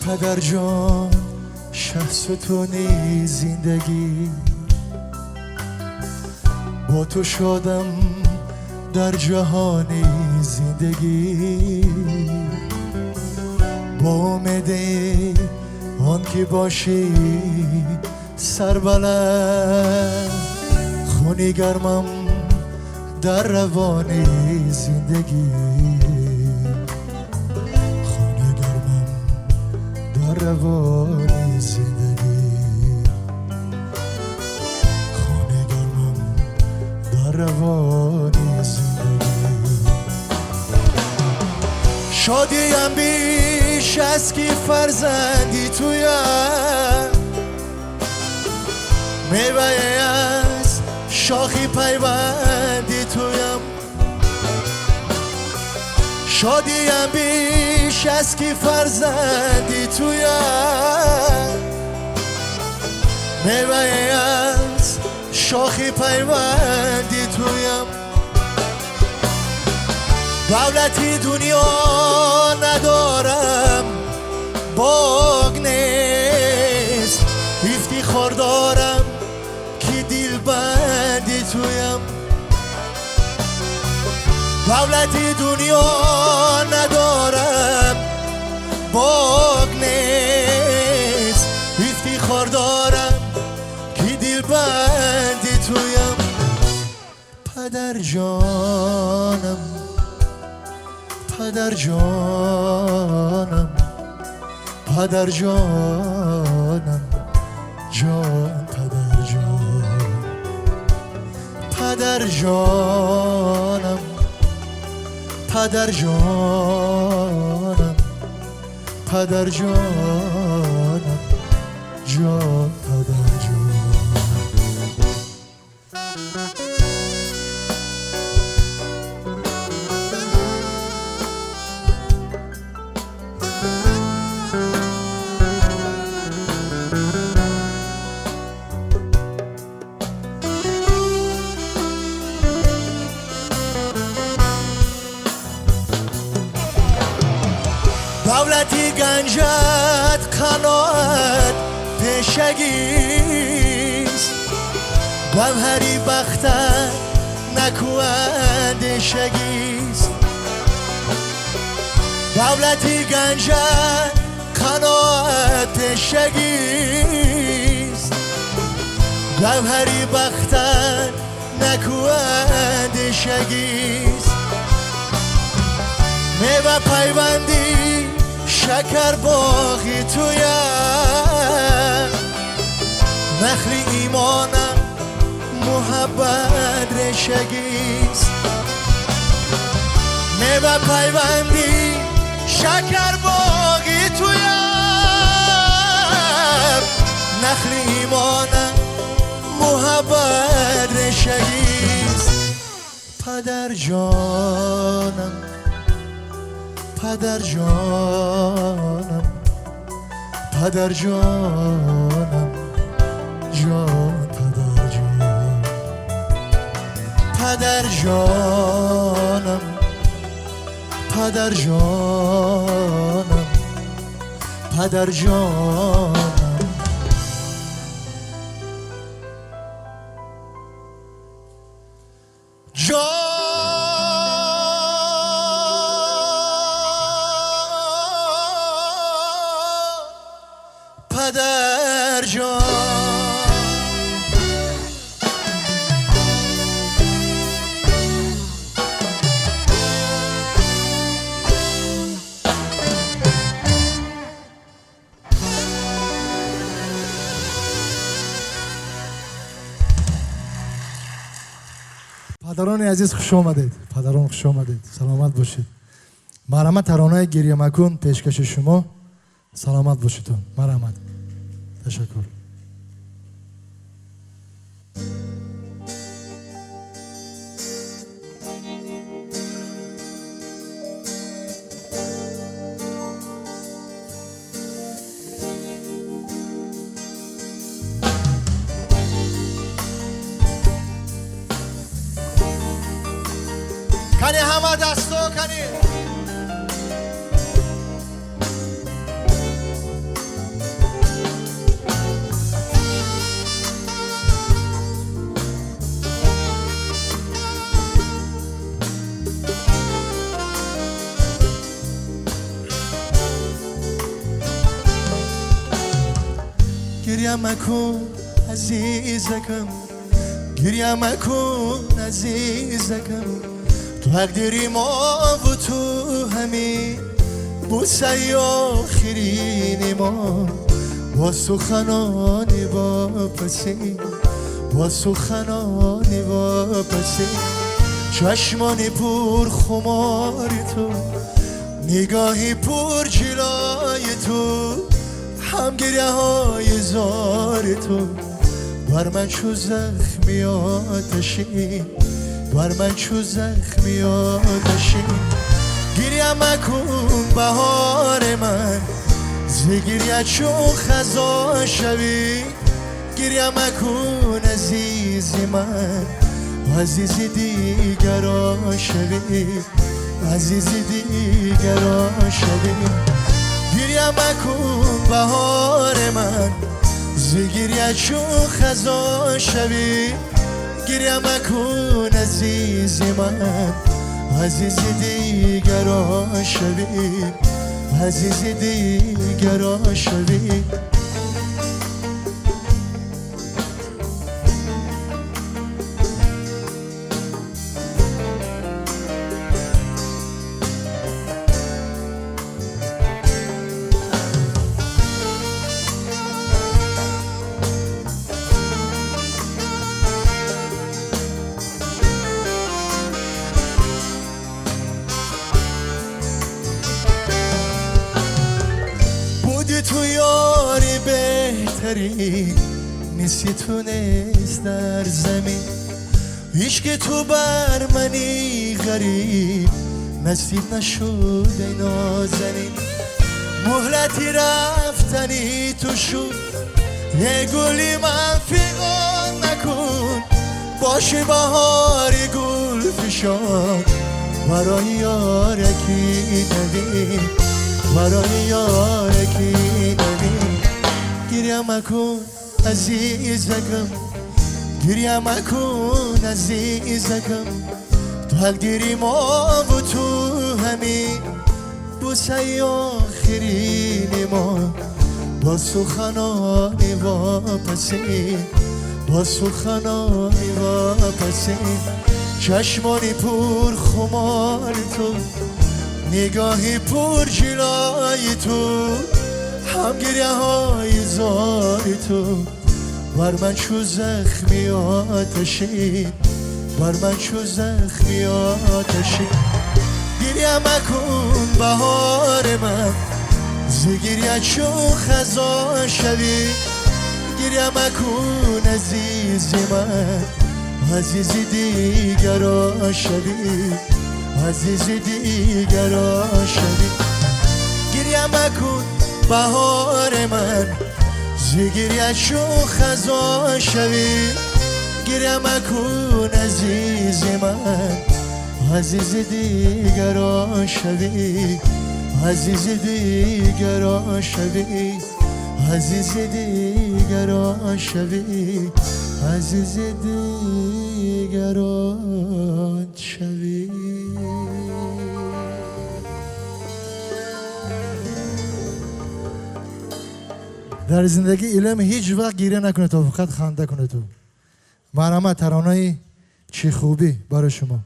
падарҷон, шаҳсутуни зиндагӣ, бо ту шодам дар ҷаҳони зиндагӣ, бо умеди он ки бошӣ сарбаланд, хуни гармам дар равони зиндагӣ, хуни гармам дар равони зиндагӣ, хуни гармам дар равони зиндагӣ. Шодиям беш аз ки фарзанди туям, мевае аз шохи пайванди туям. Шодиям беш аз ки фарзанди туям, мевае аз шохи пайванди туям. Давлати дунё надорам, бок нест, ифтихор дорам, ки дилбанди туям. Давлати дунё надорам, бок нест, ифтихор дорам, ки дилбанди туям. Падарҷонам, падарҷонам, падарҷонам, ҷон падарҷон, падарҷонам, падарҷонам, падарҷонам, ҷон падарҷон. Давлати ганҷат қаноат пешагист, гавҳари бахтат наку андешагист. Давлати ганҷат қаноат пешагист, гавҳари бахтат наку андешагист. Мева пайванди шакар боғи туям, нахли имонам муҳаббат решагист. Мева пайванди шакар боғи туям, нахли имонам муҳаббат решагист. Падарҷонам, падарҷонам, падарҷонам, ҷон падарҷон, падарҷонам, падарҷонам, падарҷонам. Падарони азиз, хуш омадед. Падарон, хуш омадед. Саломат бошед. Марҳамат, таронаи гиря макун пешкаши шумо. Саломат бошедтон. Марҳамат. Ташаккур. Кани ҳама дасто, кани. Гиря макун, азизакам, гиря макун, азизакам. Тақдири мо ва ту ҳамин бӯсаи охирини мо, бо суханони вопасин, бо суханони вопасин. Чашмони пурхумори ту, нигоҳи пурҷилои ту, ҳам гиряҳои зори ту бар ман чу захми оташин, бар ман чу захми оташин. Гиря макун, баҳори ман, зи гиря чун хазон шавӣ. Гиря макун, азизи ман, азизи дигарон шавӣ, азизи дигарон шавӣ. Гиря макун, баҳори ман, зи гиря чун хазон шавӣ. Гиря макун, азизи ман, азизи дигарон шавӣ, азизи дигарон шавӣ. Ту ёри беҳтарин, мисли ту нест дар замин. Ишқи ту бар мани ғариб насиб нашуд, эй нозанин. Муҳлати рафтани ту шуд, эй гули ман фиғон накун. Боши баҳори гулфишон барои ёраки навин, برای یار کی نمی گریه مکن عزیزکم گریه مکن عزیزکم تو تقدیری ما و تو همی بوسه آخرین ما با سخنان واپسین با سخنان واپسین چشمانی پر خمار تو نگاهی پر جلای تو هم گریه های زار تو بر من چو زخمی آتشین بر من چو زخمی آتشین گریه مکن بهار من ز گریه چو خزان شوی گریه مکن عزیز من عزیز دیگران شوی عزیز دیگران شوی گریه مکن بهار من ز گریه چو خزان شوی گریه مکن عزیز من عزیز دیگران شوی عزیز دیگران شوی عزیز دیگران شوی عزیز دیگران شوی. در زندگی علم هیچ وقت گیره نکنه تو فقط خنده کنه تو. مرحمت ترانه‌ای چی خوبی برای شما.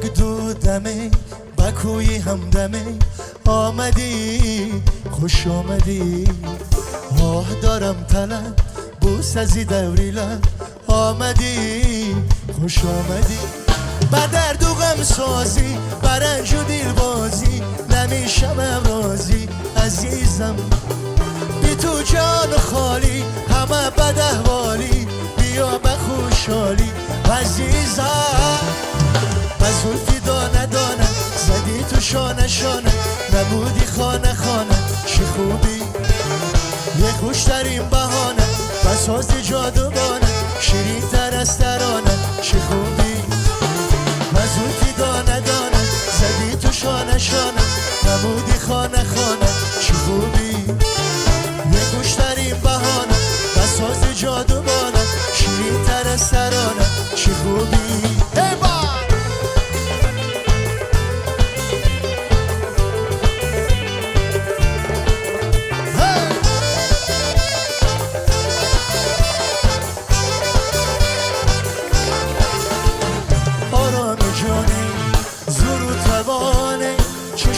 یک دو دمه بکوی همدمه آمدی خوش آمدی آه دارم طلب بوس از دوری لب آمدی خوش آمدی به درد و غم سازی برنج و دلبازی نمیشم راضی عزیزم بی تو جان خالی همه بد احوالی بیا به خوشحالی عزیزم به زلفی دانه دانه زدی تو شانه شانه نبودی خانه خانه چه خوبی یه خوشترین بهانه بساز جادوانه شیرین تر از ترانه چه خوبی به زلفی دانه دانه زدی تو شانه شانه نبودی خانه خانه چه خوبی یه خوشترین بهانه بساز جادوانه شیرین تر از ترانه چه خوبی. ای با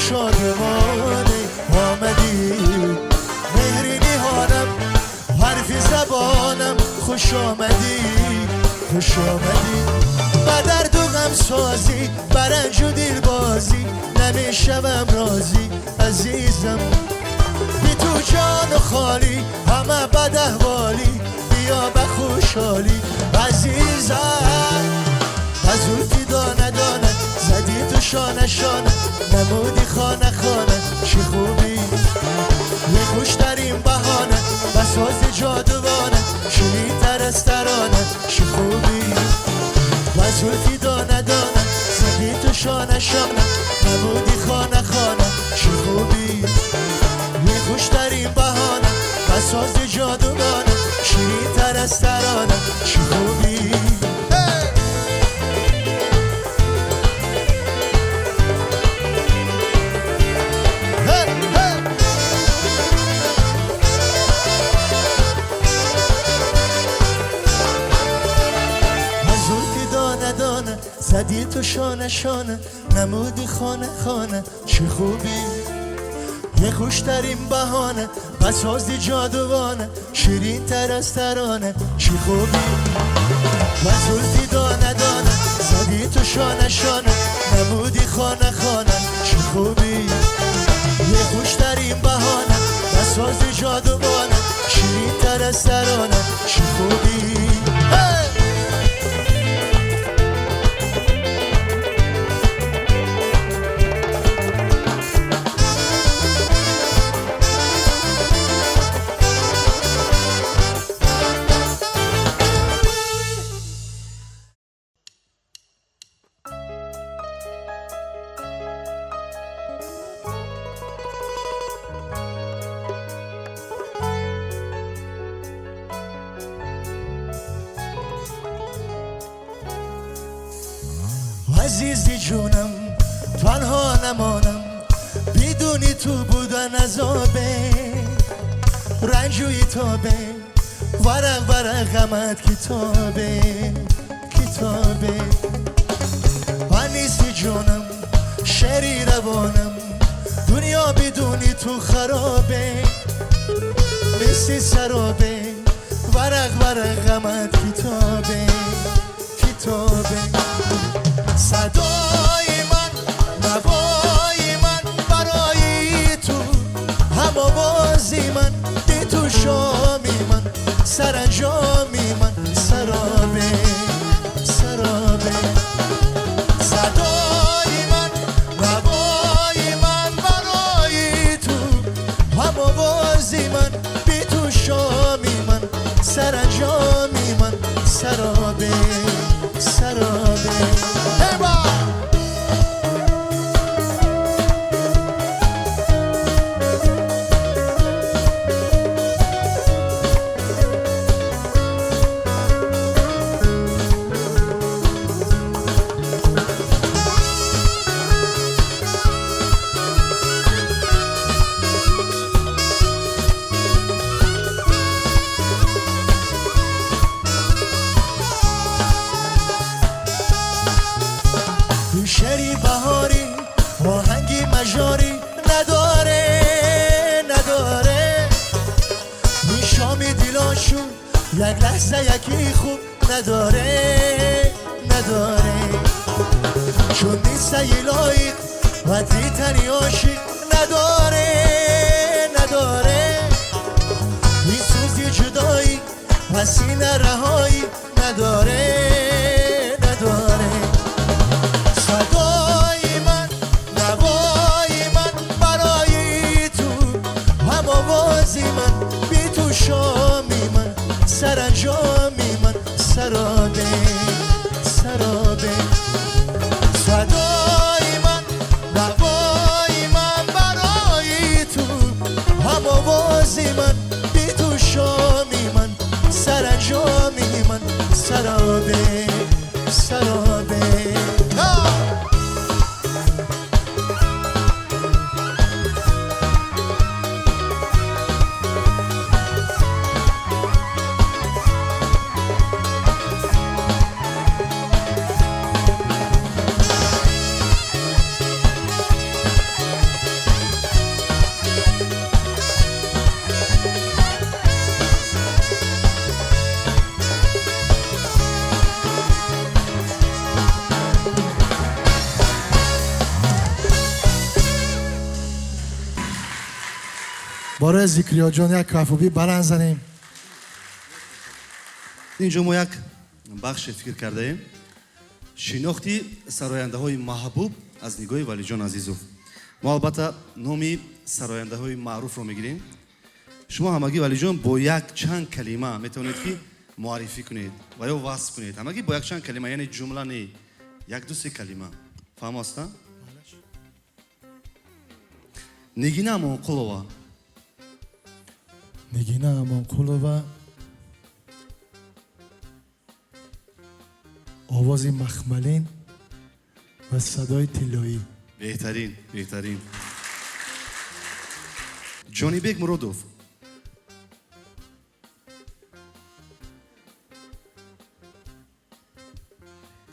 شادمانه آمدی مهری نهانم حرفی زبانم خوش آمدی خوش آمدی به درد و غم سازی برنج و دلبازی نمیشوم راضی عزیزم بی تو جان خالی همه بد احوالی بیا به خوشحالی عزیزم به زلفی دانه دانه زدی تو شانه شانه نمودی خانه خانه چه خوبی یه خوشترین بهانه بساز جادوانه شیرین تر از ترانه چه خوبی به زلفی دانه دانه زدی تو شانه شانه نمودی خانه خانه چه خوبی یه خوشترین بهانه بساز جادوانه شیرین تر از ترانه چه خوبی. زدی تو شانه شانه نمودی خانه خانه چه خوبی یه خوشترین بهانه بسازی جادوانه شیرین تر از ترانه چه خوبی و زلفی دانه دانه زدی تو شانه شانه نمودی خانه خانه چه خوبی یه خوشترین بهانه بسازی جادوانه شیرین تر از ترانه چه خوبی. Азизи ҷонам, танҳо намонам, бидуни ту будан азобе, ранҷуи тобе, варақ варақ ғамат китобе, китобе. Аниси ҷонам, шери равонам, дунё бидуни ту харобе, мисли саробе, варақ варақ ғамат китобе, китобе. Садои ман, навои ман барои ту, ҳам овози ман, би ту шоми ман, саранҷоми ман саробе, саробе. Садои ман, навои ман барои ту, ҳам овози ман, би ту шоми ман, саранҷоми ман саробе, саробе. شری بهاری آهنگی مژاری نداره، نداره. این شامی دلاشو یک لحظه یکی خوب نداره، نداره. چون نیست لایق و دیتنی عاشق نداره، نداره. این سوزی جدایی و سینه رهایی نداره، نداره. صدای من، نوای من برای تو، هم آوازی من، بی تو شامی من، سرانجامی من سرابه، سرابه. صدای من، نوای من برای تو، هم آوازی من، بی تو شامی من، سرانجامی من سرابه، سرابه. Барои Зикриёҷон як кафубӣ баланд занем. Инҷо мо як бахше фикр кардаем. Шинохти сарояндаҳои маҳбуб аз нигоҳи Валиҷон Азизов. Мо албатта номи сарояндаҳои маъруфро мегирем. Шумо ҳамагӣ Валиҷон бо як чанд калима метавонед ки муаррифӣ кунед ва ё васф кунед. Ҳамагӣ бо як чанд калима, яъне ҷумла не, як ду се калима. Фаҳмо аст? Нигина Амонқулова. Нигина Амонқулова овози махмалин ва садои тиллоӣ. Беҳтарин, беҳтарин. Ҷонибек Муродов.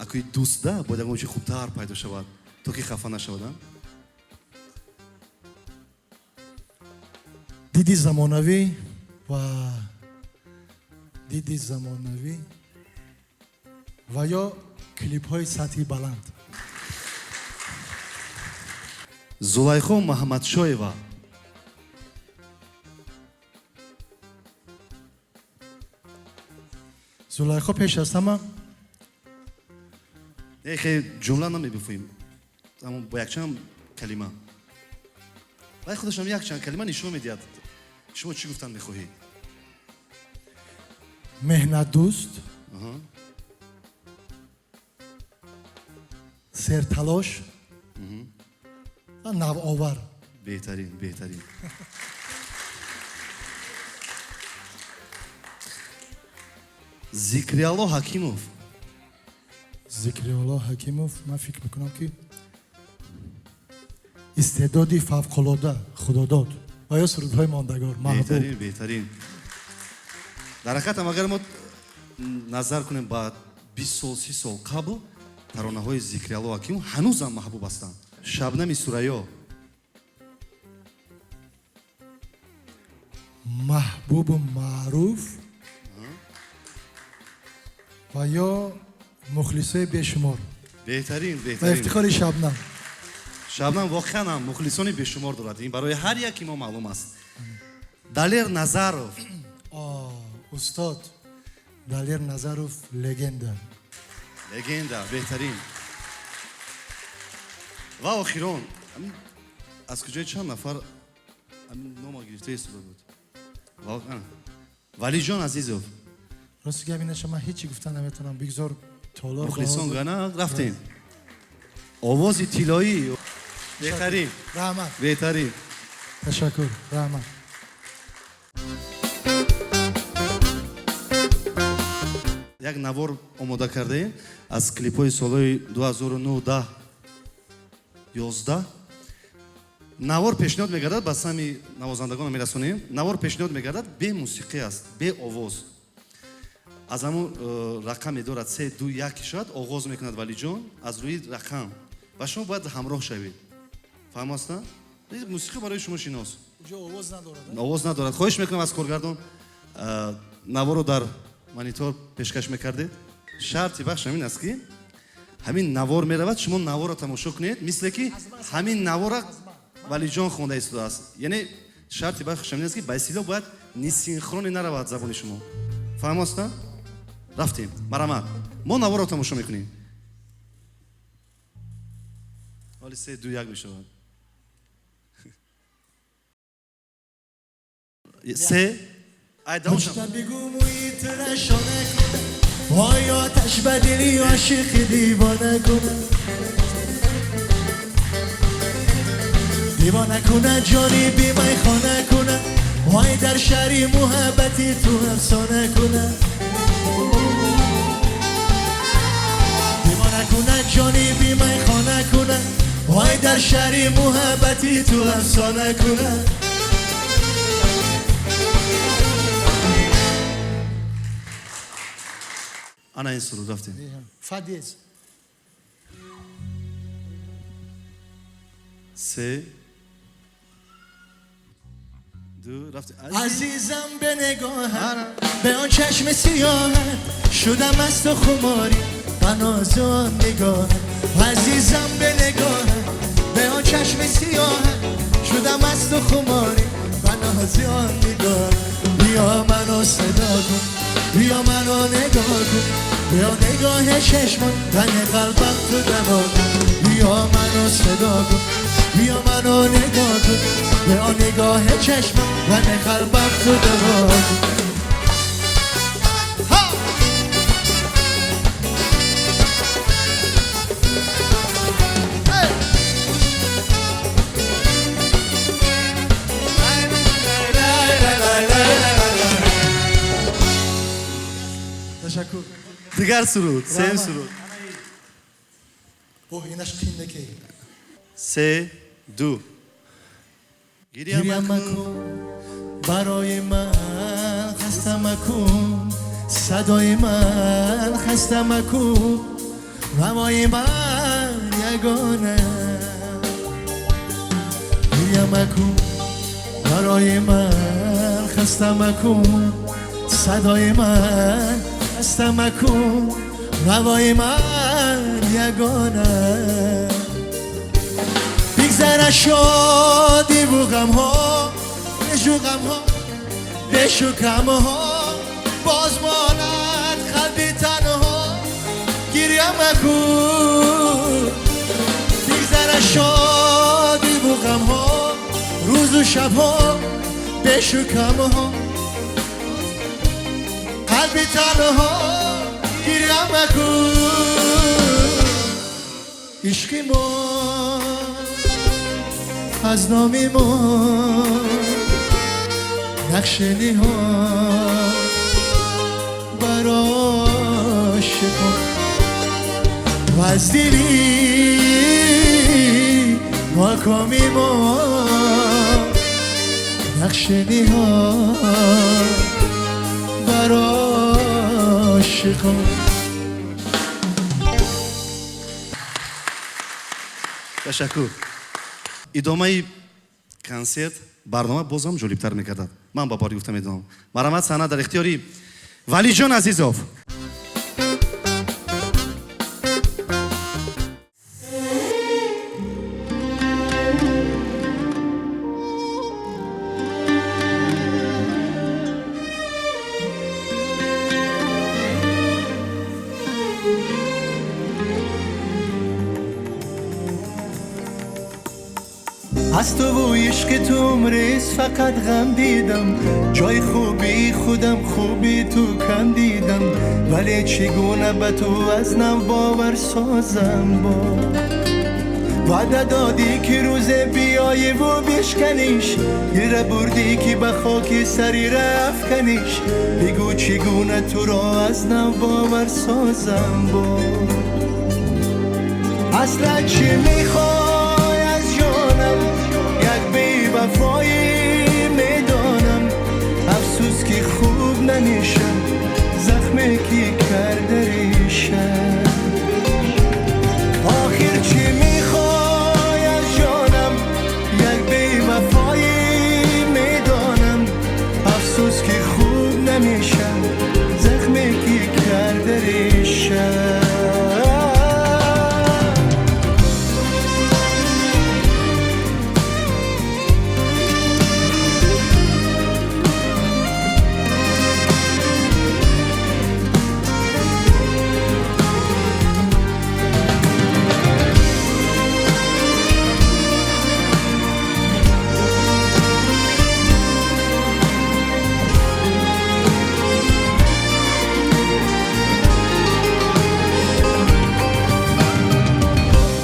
Акои дӯстда бояд ягон чи хубтар пайдо шавад, то ки хафа нашавад, а? Диди замонавӣ ва диди замонавӣ ва ё клипҳои сатҳи баланд. Зулайхо Маҳамадшоева. Зулайхо пеш аз ҳама Не, хе ҷумла намебифӯем, аммо бо якчанд калима. Вай худашам якчанд калима нишон медиҳад. Шумо чӣ гуфтан мехоҳед? Меҳнатдӯст, серталош ва навовар. Беҳтарин, беҳтарин. Зикриалло Ҳакимов. Зикриулло Ҳакимов, ман фикр мекунам, ки истеъдоди фавқулода худодод ва ё сурудҳои мондагор маҳбуб. Беҳтарин, беҳтарин. Дар ҳақиқатам, агар мо назар кунем ба 20 сол, 30 сол қабл, таронаҳои Зикриалло Ҳакимов ҳанӯзам маҳбуб ҳастанд. Шабнами Сурайё. Маҳбубу маъруф ва ё мухлисои бешумор. Беҳтарин. Ба Беҳтарин. ифтихори Шабнам. Шабнам воқеан ҳам мухлисони бешумор дорад, ин барои ҳар яки мо маълум аст. Далер Назаров. Устод Далер Назаров, легенда. Легенда, беҳтарин. Ва охирон, аз куҷои чанд нафар нома гирифта истода буд. Валиҷон Азизов. Рости гап инаша, ман ҳечи гуфта наметавонам, бигзор толор. Мухлисон гана. Рафтем, овози тиллоӣ, беҳтарин. Раҳмат. Беҳтарин. Ташаккур, раҳмат. Як навор омода кардаем аз клипҳои солҳои 2009, 10, 11. Навор пешниҳод мегардад, ба сами навозандагон мерасонем. Навор пешниҳод мегардад, бе мусиқӣ аст, бе овоз. Аз ҳамун рақаме дорад, се, ду, як шояд оғоз мекунад Валиҷон аз рӯи рақам ва шумо бояд ҳамроҳ шавед. Фаҳмоста? Мусиқӣ барои шумо шинос. Овоз надорад. Овоз надорад. Хоҳиш мекунам аз коргардон, наворо дар монитор пешкаш мекардед. Шарти бахш ҳамин аст, ки ҳамин навор меравад, шумо наворро тамошо кунед, мисле ки ҳамин навора Валиҷон хонда истодааст. Яъне шарти бахш ҳамин аст, ки ба истилоҳ бояд несинхронӣ наравад забони шумо. Фаҳмоста? Рафтем, марҳамат, мо наворро тамошо мекунем. Ҳоли се, ду, як мешавад. Се, ай, давом. بگو موی تو شانه کنه، وای آتش به دلی عاشق دیوانه کنه، دیوانه کنه، جانی بی خانه کنه، وای در شهری محبتی تو افسانه کنه، دیوانه کنه، جانی بی خانه کنه، وای در شهری محبتی تو افسانه کنه. Ана ин суруд, рафтем. Фа диез. Се, ду, рафтем. عزیزم به نگاهت، به آن چشم سیاهت، شدم از تو خماری بناز آن نگاهت. عزیزم به نگاهت، به آن چشم سیاهت، شدم از تو خماری بناز آن نگاهت. بیا منو صدا کن، بیا منو نگاه کن، بیا نگاه چشمان تن قلبم تو دوا کن. بیا منو صدا کن، بیا منو نگاه کن، بیا نگاه چشمان تن قلبم تو دوا کن. ها! Hey! Ташаккур. Дигар суруд, сеюм суруд. Оҳ, инаш қиндаке. Се, ду, гиря. Гиря макун, барои ман хаста макун, садои ман хаста макун, равои ман ягона. Гиря макун, барои ман хаста макун, садои ман хаста макун, равои ман ягона. بگذره شادی و غمها، بشو غمها، بشو کمها، باز ماند قلبی تنها. گریه مکن. بگذره شادی و غمها، روز و شبها، بشو کمها، قلبی تنها. گریه مکن. عشق ما از نام ما نقش نهان بر عاشقان. از دلی ناکامی ما نقش نهاد بر عاشقان. Ташаккур. Идомаи консерт барнома боз ҳам ҷолибтар мекардад. Ман ба бори гуфта медонам. Марҳамат, саҳна дар ихтиёри Валиҷон Азизов. از تو و عشق تو عمریست فقط غم دیدم، جای خوبی خودم خوبی تو کم دیدم، ولی چگونه به تو از نو باور سازم با وعده دادی که روز بیایی و بشکنیش، دل بردی که به خاک سری رفکنیش، بگو چگونه تو را از نو باور سازم با اصلا چی میخوای از جانم، یک بی وفایی میدانم، افسوس که خوب نمیشم زخمی که کرده ریشم، آخر چی میخوای از جانم، یک بی وفایی میدانم، افسوس که خوب نمیشم زخمی که کرده ریشم.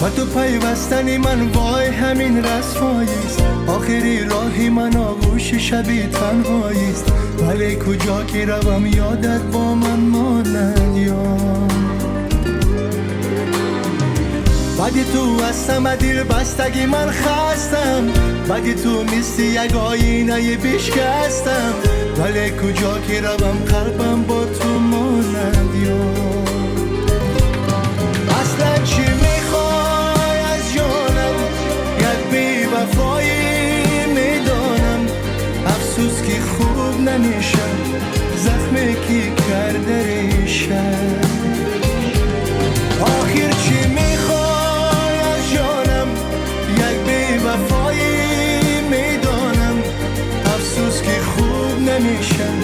با تو پیوستن من وای همین رسواییست، آخری راهی من آغوش شبی تنهاییست، ولی کجا که روم یادت با من ماند یاد، بعدی تو هستم دل بستگی من خستم، بعدی تو مثل یک آینه بشکستم، ولی کجا که روم قلبم با تو ماند یاد. اصلا چی میخوای از جانم، یک بی وفایی میدانم، افسوس که خوب نمیشم زخمی که کرده ریشم، آخر چی میخوای از جانم، یک بی وفایی میدانم، افسوس که خوب نمیشم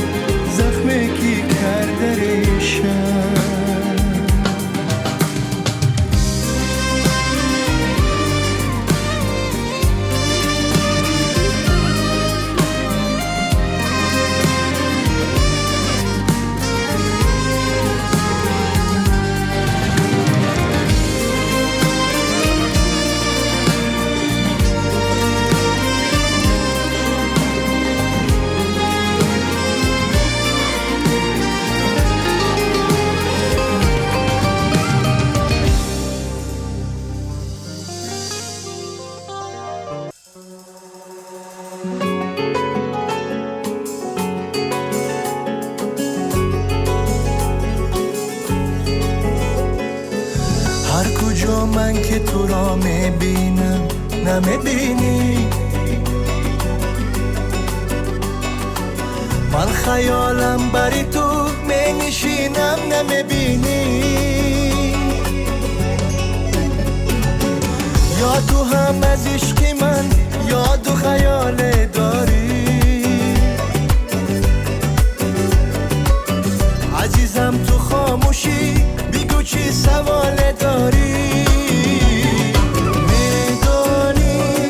زخمی که کرده ریشم. هر کجا من که تو را میبینم نمیبینی، من خیالم بری تو مینشینم نمیبینی، یا تو هم از عشق من یاد و خیال داری، عزیزم تو خاموشی بگو چی سوال داری، میدانی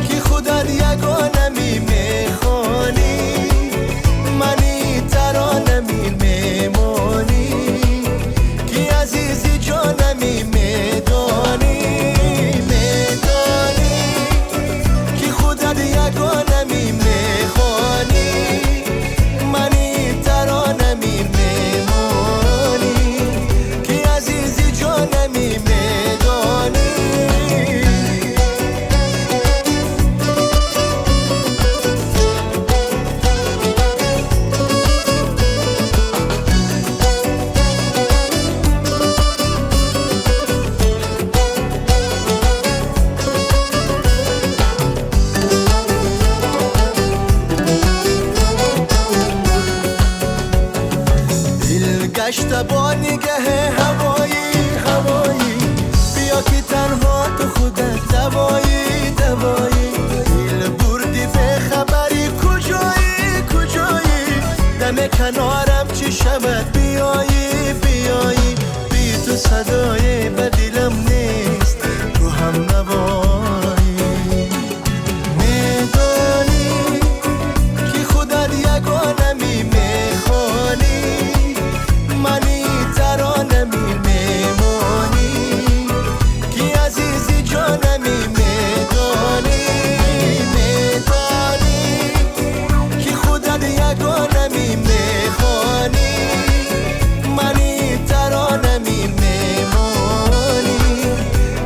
که خودت یگانمی میخوانی، منی ترانمی میمانی، که عزیزی جانمی میدانی، میدانی گشته با نگه هوایی هوایی بیا که تنها تو خودت دوایی دوایی دل بردی به خبری کجایی کجایی دم کنارم چی شود بیایی بیایی بی تو صدای به دلم نیست تو هم نوایی میدانی که خودت یگانمی میخوانی منی ترانمی میمانی که عزیزی جانمی میدانی میدانی که خودت یگانمی میخوانی منی ترانمی میمانی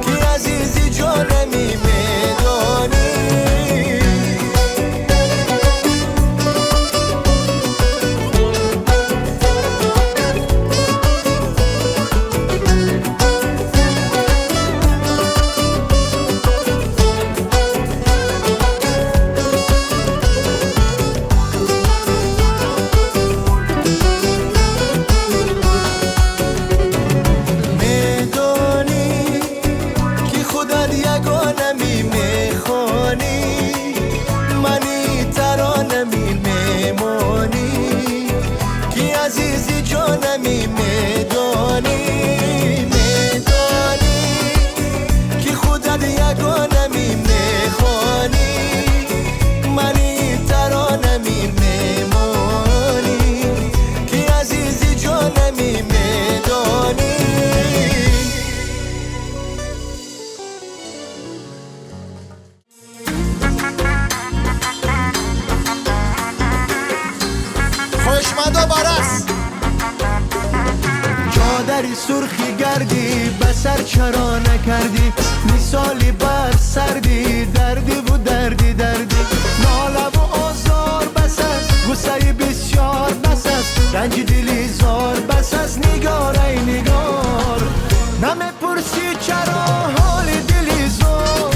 که عزیزی جانمی میدانی. میدانی که خودت یگانمی میخوانی منی ترانمی میمانی که عزیزی جانمی میدانی میدانی که خودت یگانمی میخوانی منی ترانمی میمانی که عزیزی جانمی میدانی. خوشمندا برس چادری سرخی گردی به سر چرا نکردی مثالی بر سردی دردی و دردی دردی ناله و آزار بس است غصه بسیار بس است رنج دلی زار بس است نگار ای نگار نمیپرسی چرا حال دلی زار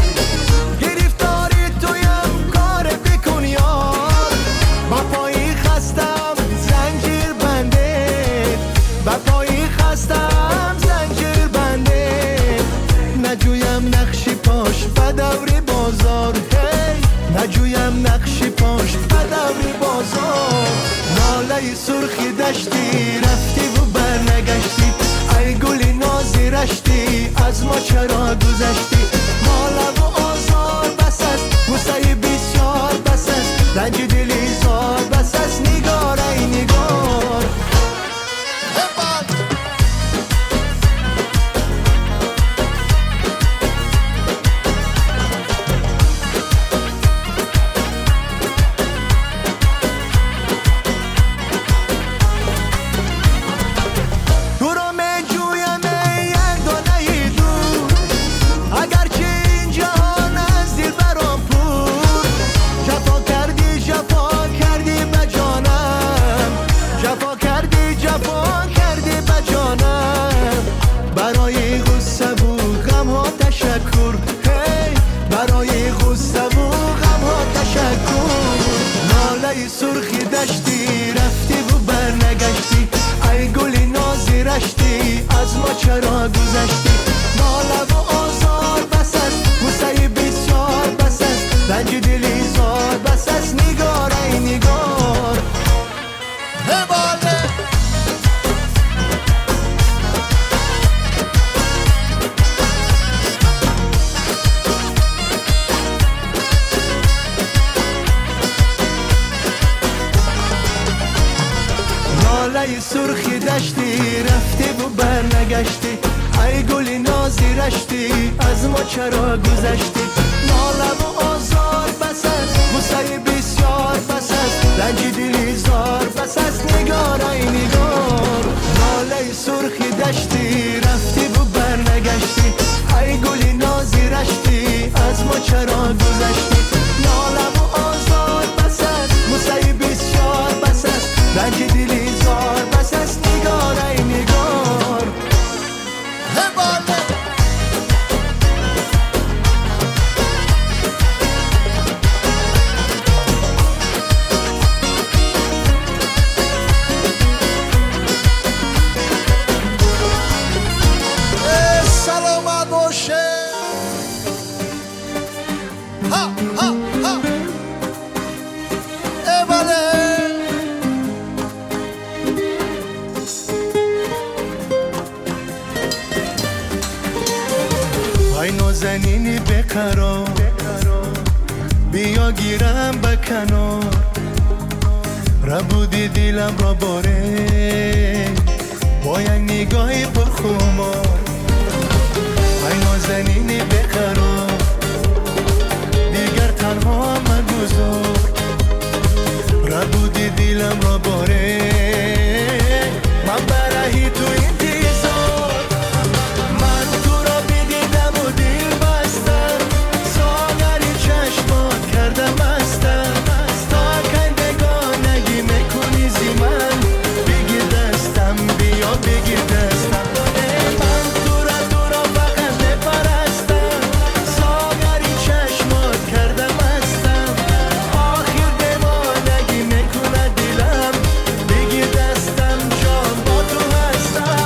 گرفتاری تویم کار بکن یار با پای خستم زنجیر بنده با پای خستم زنجیر بنده نجویم نقشی پاش به دوری بازار هی نجویم نقشی پاش به دوری بازار ناله سرخی دشتی رفتی و برنگشتی ای گل نازی رشتی از ما چرا گذشتی ناله و آزار بس است غصه بسیار بس است رنج دلی زار بس است نگار ای نگار. تو را میجویم ای یک دانه دور اگرچه این جهان از دل برام پور جفا کردی جفا کردی به جانم جفا کردی جفا کردی به جانم برای غصه و غم ها تشکر هی برای غصه و غم ها تشکر ناله سرخی دشتی رفتی و برنگشتی ای گل نازی رشتی از ما چرا گذشتی ناله و آزار بس است غصه بسیار بس است رنج دلی زار بس است نگار ای نگار. ناله سرخی دشتی رفتی و برنگشتی ای گل نازی رشتی از ما چرا گذشتی ناله و آزار بس است غصه بسیار بس است رنج دلی زار بس است نگار ای نگار ناله سرخی دشتی رفتی و برنگشتی ای گل نازی رشتی از ما چرا گذشتی ناله و آزار بس است غصه بسیار بس است رنج دلی زار بس است نگار ای نگار. ها ها ای بله ای نازنینی بقرار بیا گیرم بکنار ربودی دلم را باره با یک نگاهی پرخمار ای نازنینی بقرار دیگر تنها مگذار ربودی دلم را باره من برای تو انتظار من تو را بدیدم و دل بستم ساغر چشمات کردم مستم تا کی بگانگی میکنی زی من بگیر دستم بیا بگیر دستم من تو را فقط بپرستم ساغر چشمات کردم مستم آخر دیوانگی میکند دلم بگیر دستم جان با تو هستم.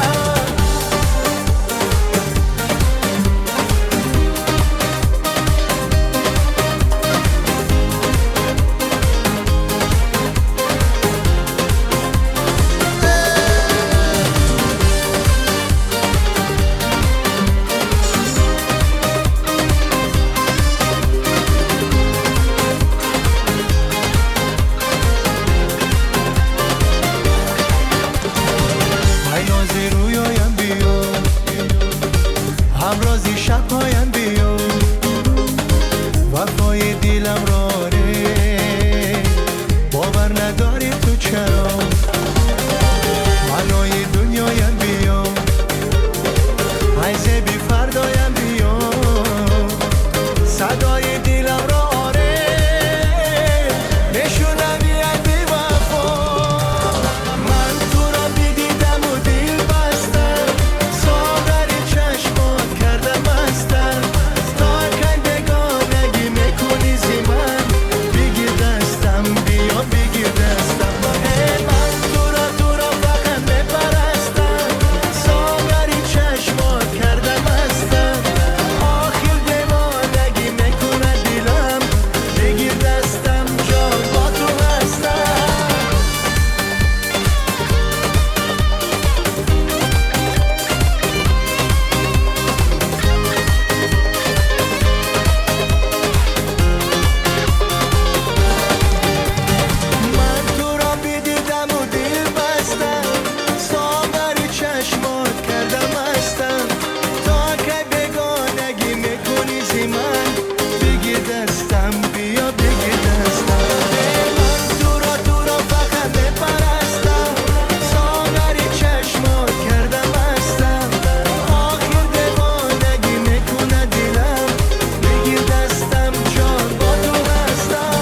ای نازی رویایم بیا همرازی شبهایم بیا وفای دلم را آره باور نداری تو چرا معنای دنیایم بیا ای زیبی فردایم بیا صدای دلم را آره نشونمی ای بی وفا من تو را بدیدم و دل بستم ساغر چشمات کردم مستم تا کی بگانگی میکنی زی من بگیر دستم بیا بگیر دستم من تو را فقط بپرستم ساغر چشمات کردم مستم آخر دیوانگی میکند دلم بگیر دستم جان با تو هستم. من تو را بدیدم و دل بستم ساغر چشمات کردم مستم تا کی بگانگی میکنی زی من بگیر دستم بیا بگیر دستم من تو را فقط بپرستم ساغر چشمات کردم مستم آخر دیوانگی میکند دلم بگیر دستم جان با تو هستم.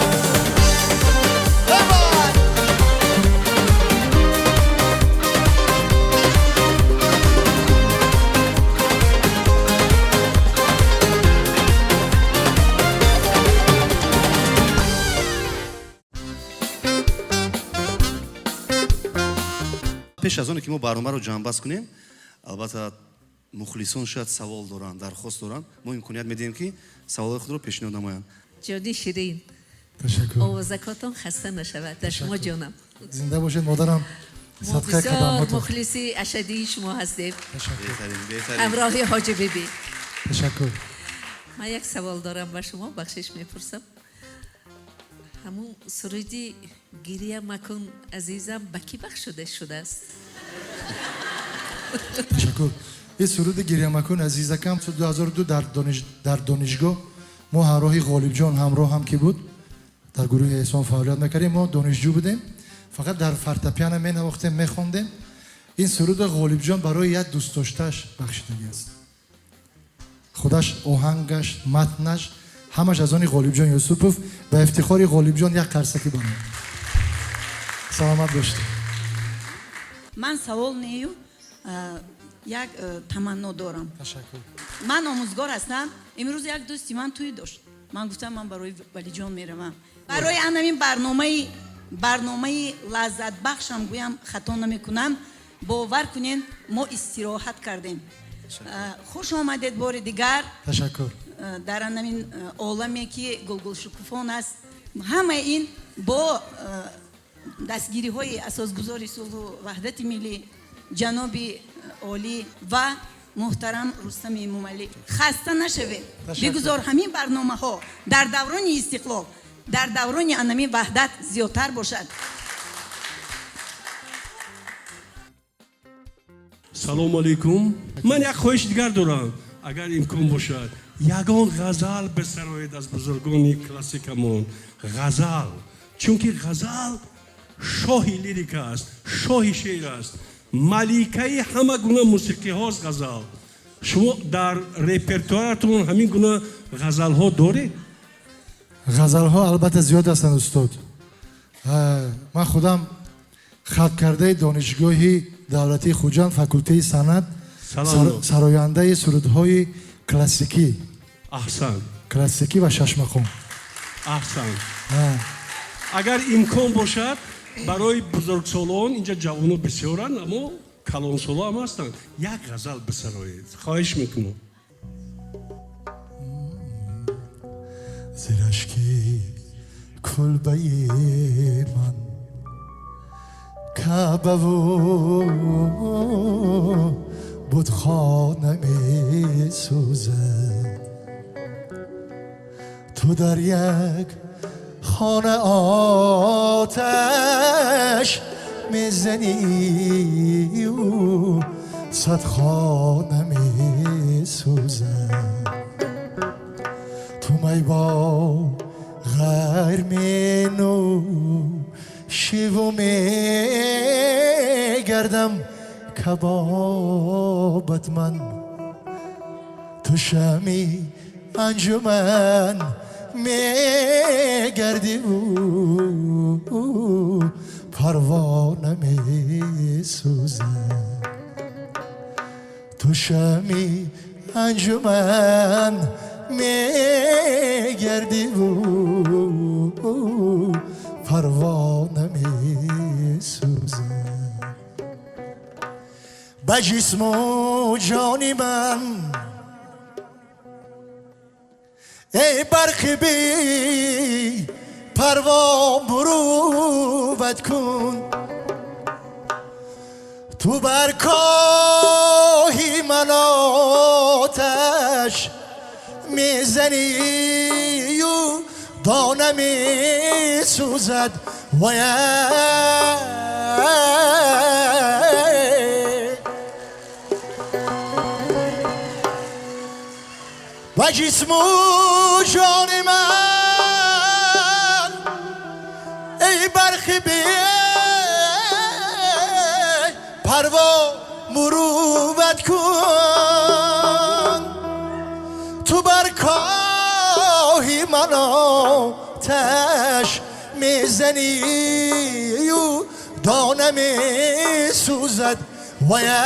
Пеш аз оне ки мо барномаро ҷамъбаст кунем, албатта мухлисон шояд савол доранд, дархост доранд. Мо имконият медиҳем ки саволҳои худро пешниҳод намоянд. Ҷони ширин, Ташаккур. Овозакотон хаста нашавад. Дар шумо ҷонам. Зинда бошед, модарам. Мо Садқаи бисёр қадамҳотон. Мухлиси ашадии шумо ҳастем. Ташаккур. Беҳтарин, беҳтарин. Ҳамроҳи ҳоҷи бибӣ. Ташаккур. Ман як савол дорам ба шумо, бахшиш мепурсам. Ҳамун суруди гирия макун азизам ба кӣ бахшида шудааст? Ташаккур. Ин суруди гиря макун азизакам соли 2002 дар донишгоҳ мо ҳамроҳи Ғолибҷон ҳамроҳам ки буд дар гурӯҳи Эҳсон фаъолият мекардем. Мо донишҷӯ будем, фақат дар фортепиано менавохтем, мехондем. Ин сурудро Ғолибҷон барои як дӯстдоштааш бахшидагӣ аст. Худаш оҳангаш, матнаш ҳамаш аз они Ғолибҷон Юсупов. Ба ифтихори Ғолибҷон як қарсакӣ барам. Саломат бошед. Ман савол нею як таманно дорам. Ташаккур. Ман омӯзгор ҳастам. Имрӯз як дӯсти ман тӯй дошт. Ман гуфтам ман барои Валиҷон меравам. Барои анамин барномаи лаззатбахшам гӯям хато намекунам. Бовар кунед, мо истироҳат кардем. Хуш омадед бори дигар. Ташаккур. Дар ҳамин оламе ки гулгулшукуфон аст, ҳамаи ин бо дастгириҳои асосгузори сулҳу ваҳдати миллӣ ҷаноби олӣ ва муҳтарам Рустами Эмомалӣ. Хаста нашавед, бигузор ҳамин барномаҳо дар даврони истиқлол, дар даврони анами ваҳдат зиёдтар бошад. Салому алейкум. Ман як хоҳиши дигар дорам, агар имкон бошад, ягон ғазал бисароед аз бузургони классикамон. Ғазал, чунки ғазал шоҳи лирика аст, шоҳи шеър аст, маликаи ҳама гуна мусиқиҳост ғазал. Шумо дар репертуаратон ҳамин гуна ғазалҳо доред? Ғазалҳо албатта зиёд ҳастанд, устод. Ман худам хаткардаи донишгоҳи давлатии Хуҷанд, факултеи санъат, сарояндаи сурудҳои классикӣ. Аҳсан. Классикӣ ва шашмақом. Аҳсан. Агар имкон бошад, барои бузургсолон, инҷа ҷавоно бисёранд, аммо калонсоло ҳам ҳастанд, як ғазал бисароед. Хоҳиш мекунам. Зирашки кулбаи ман каъбаву будхона месӯзад, ту дар як хона оташ мезанию сад хона месӯзад. Ту май бо ғайр менӯшиву мегардам кабобат ман, ту шами анҷуман мегардиву парвона месӯзад. Ту шами анҷуман мегардиву парвона месӯзад. Ба ҷисму ҷони ман эй барқи би парво мурувват кун, ту бар коҳи ман оташ мезанию дона месӯзад. Вая ва ҷисму ҷони ман эй барқи би парво мурувват кун, ту бар коҳи ман оташ мезанию дона месӯзад. Вая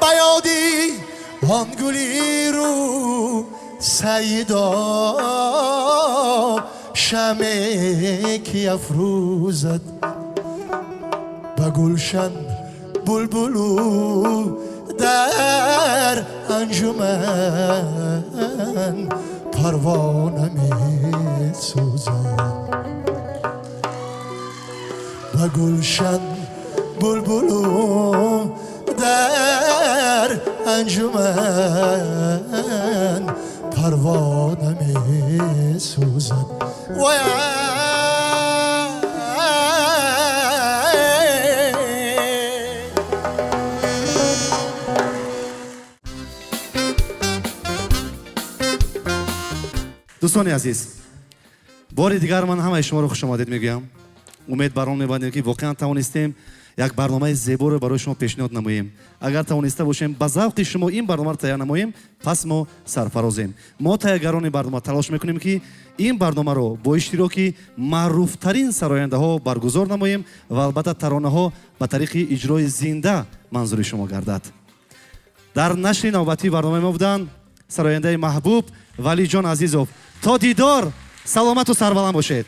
ба ёди он гули рӯ саидо шаме ки афрӯзад, ба гулшан булбулу дар анҷуман парвона месӯзад. Ба гулшан булбулу дар анҷуман парвона месӯзад. Дӯстони азиз, бори дигар ман ҳамаи шуморо хушомадед мегӯям. Умед бар он мебандем, ки воқеан тавонистем як барномаи зеборо барои шумо пешниҳод намоем. Агар тавониста бошем ба завқи шумо ин барномаро тайёр намоем, пас мо сарфарозем. Мо тайёргарони барнома талош мекунем, ки ин барномаро бо иштироки маъруфтарин сарояндаҳо баргузор намоем ва албатта таронаҳо ба тариқи иҷрои зинда манзури шумо гардад. Дар нашри навбатии барномаи мо буданд сарояндаи маҳбуб Валиҷон Азизов. То дидор, саломату сарбаланд бошед.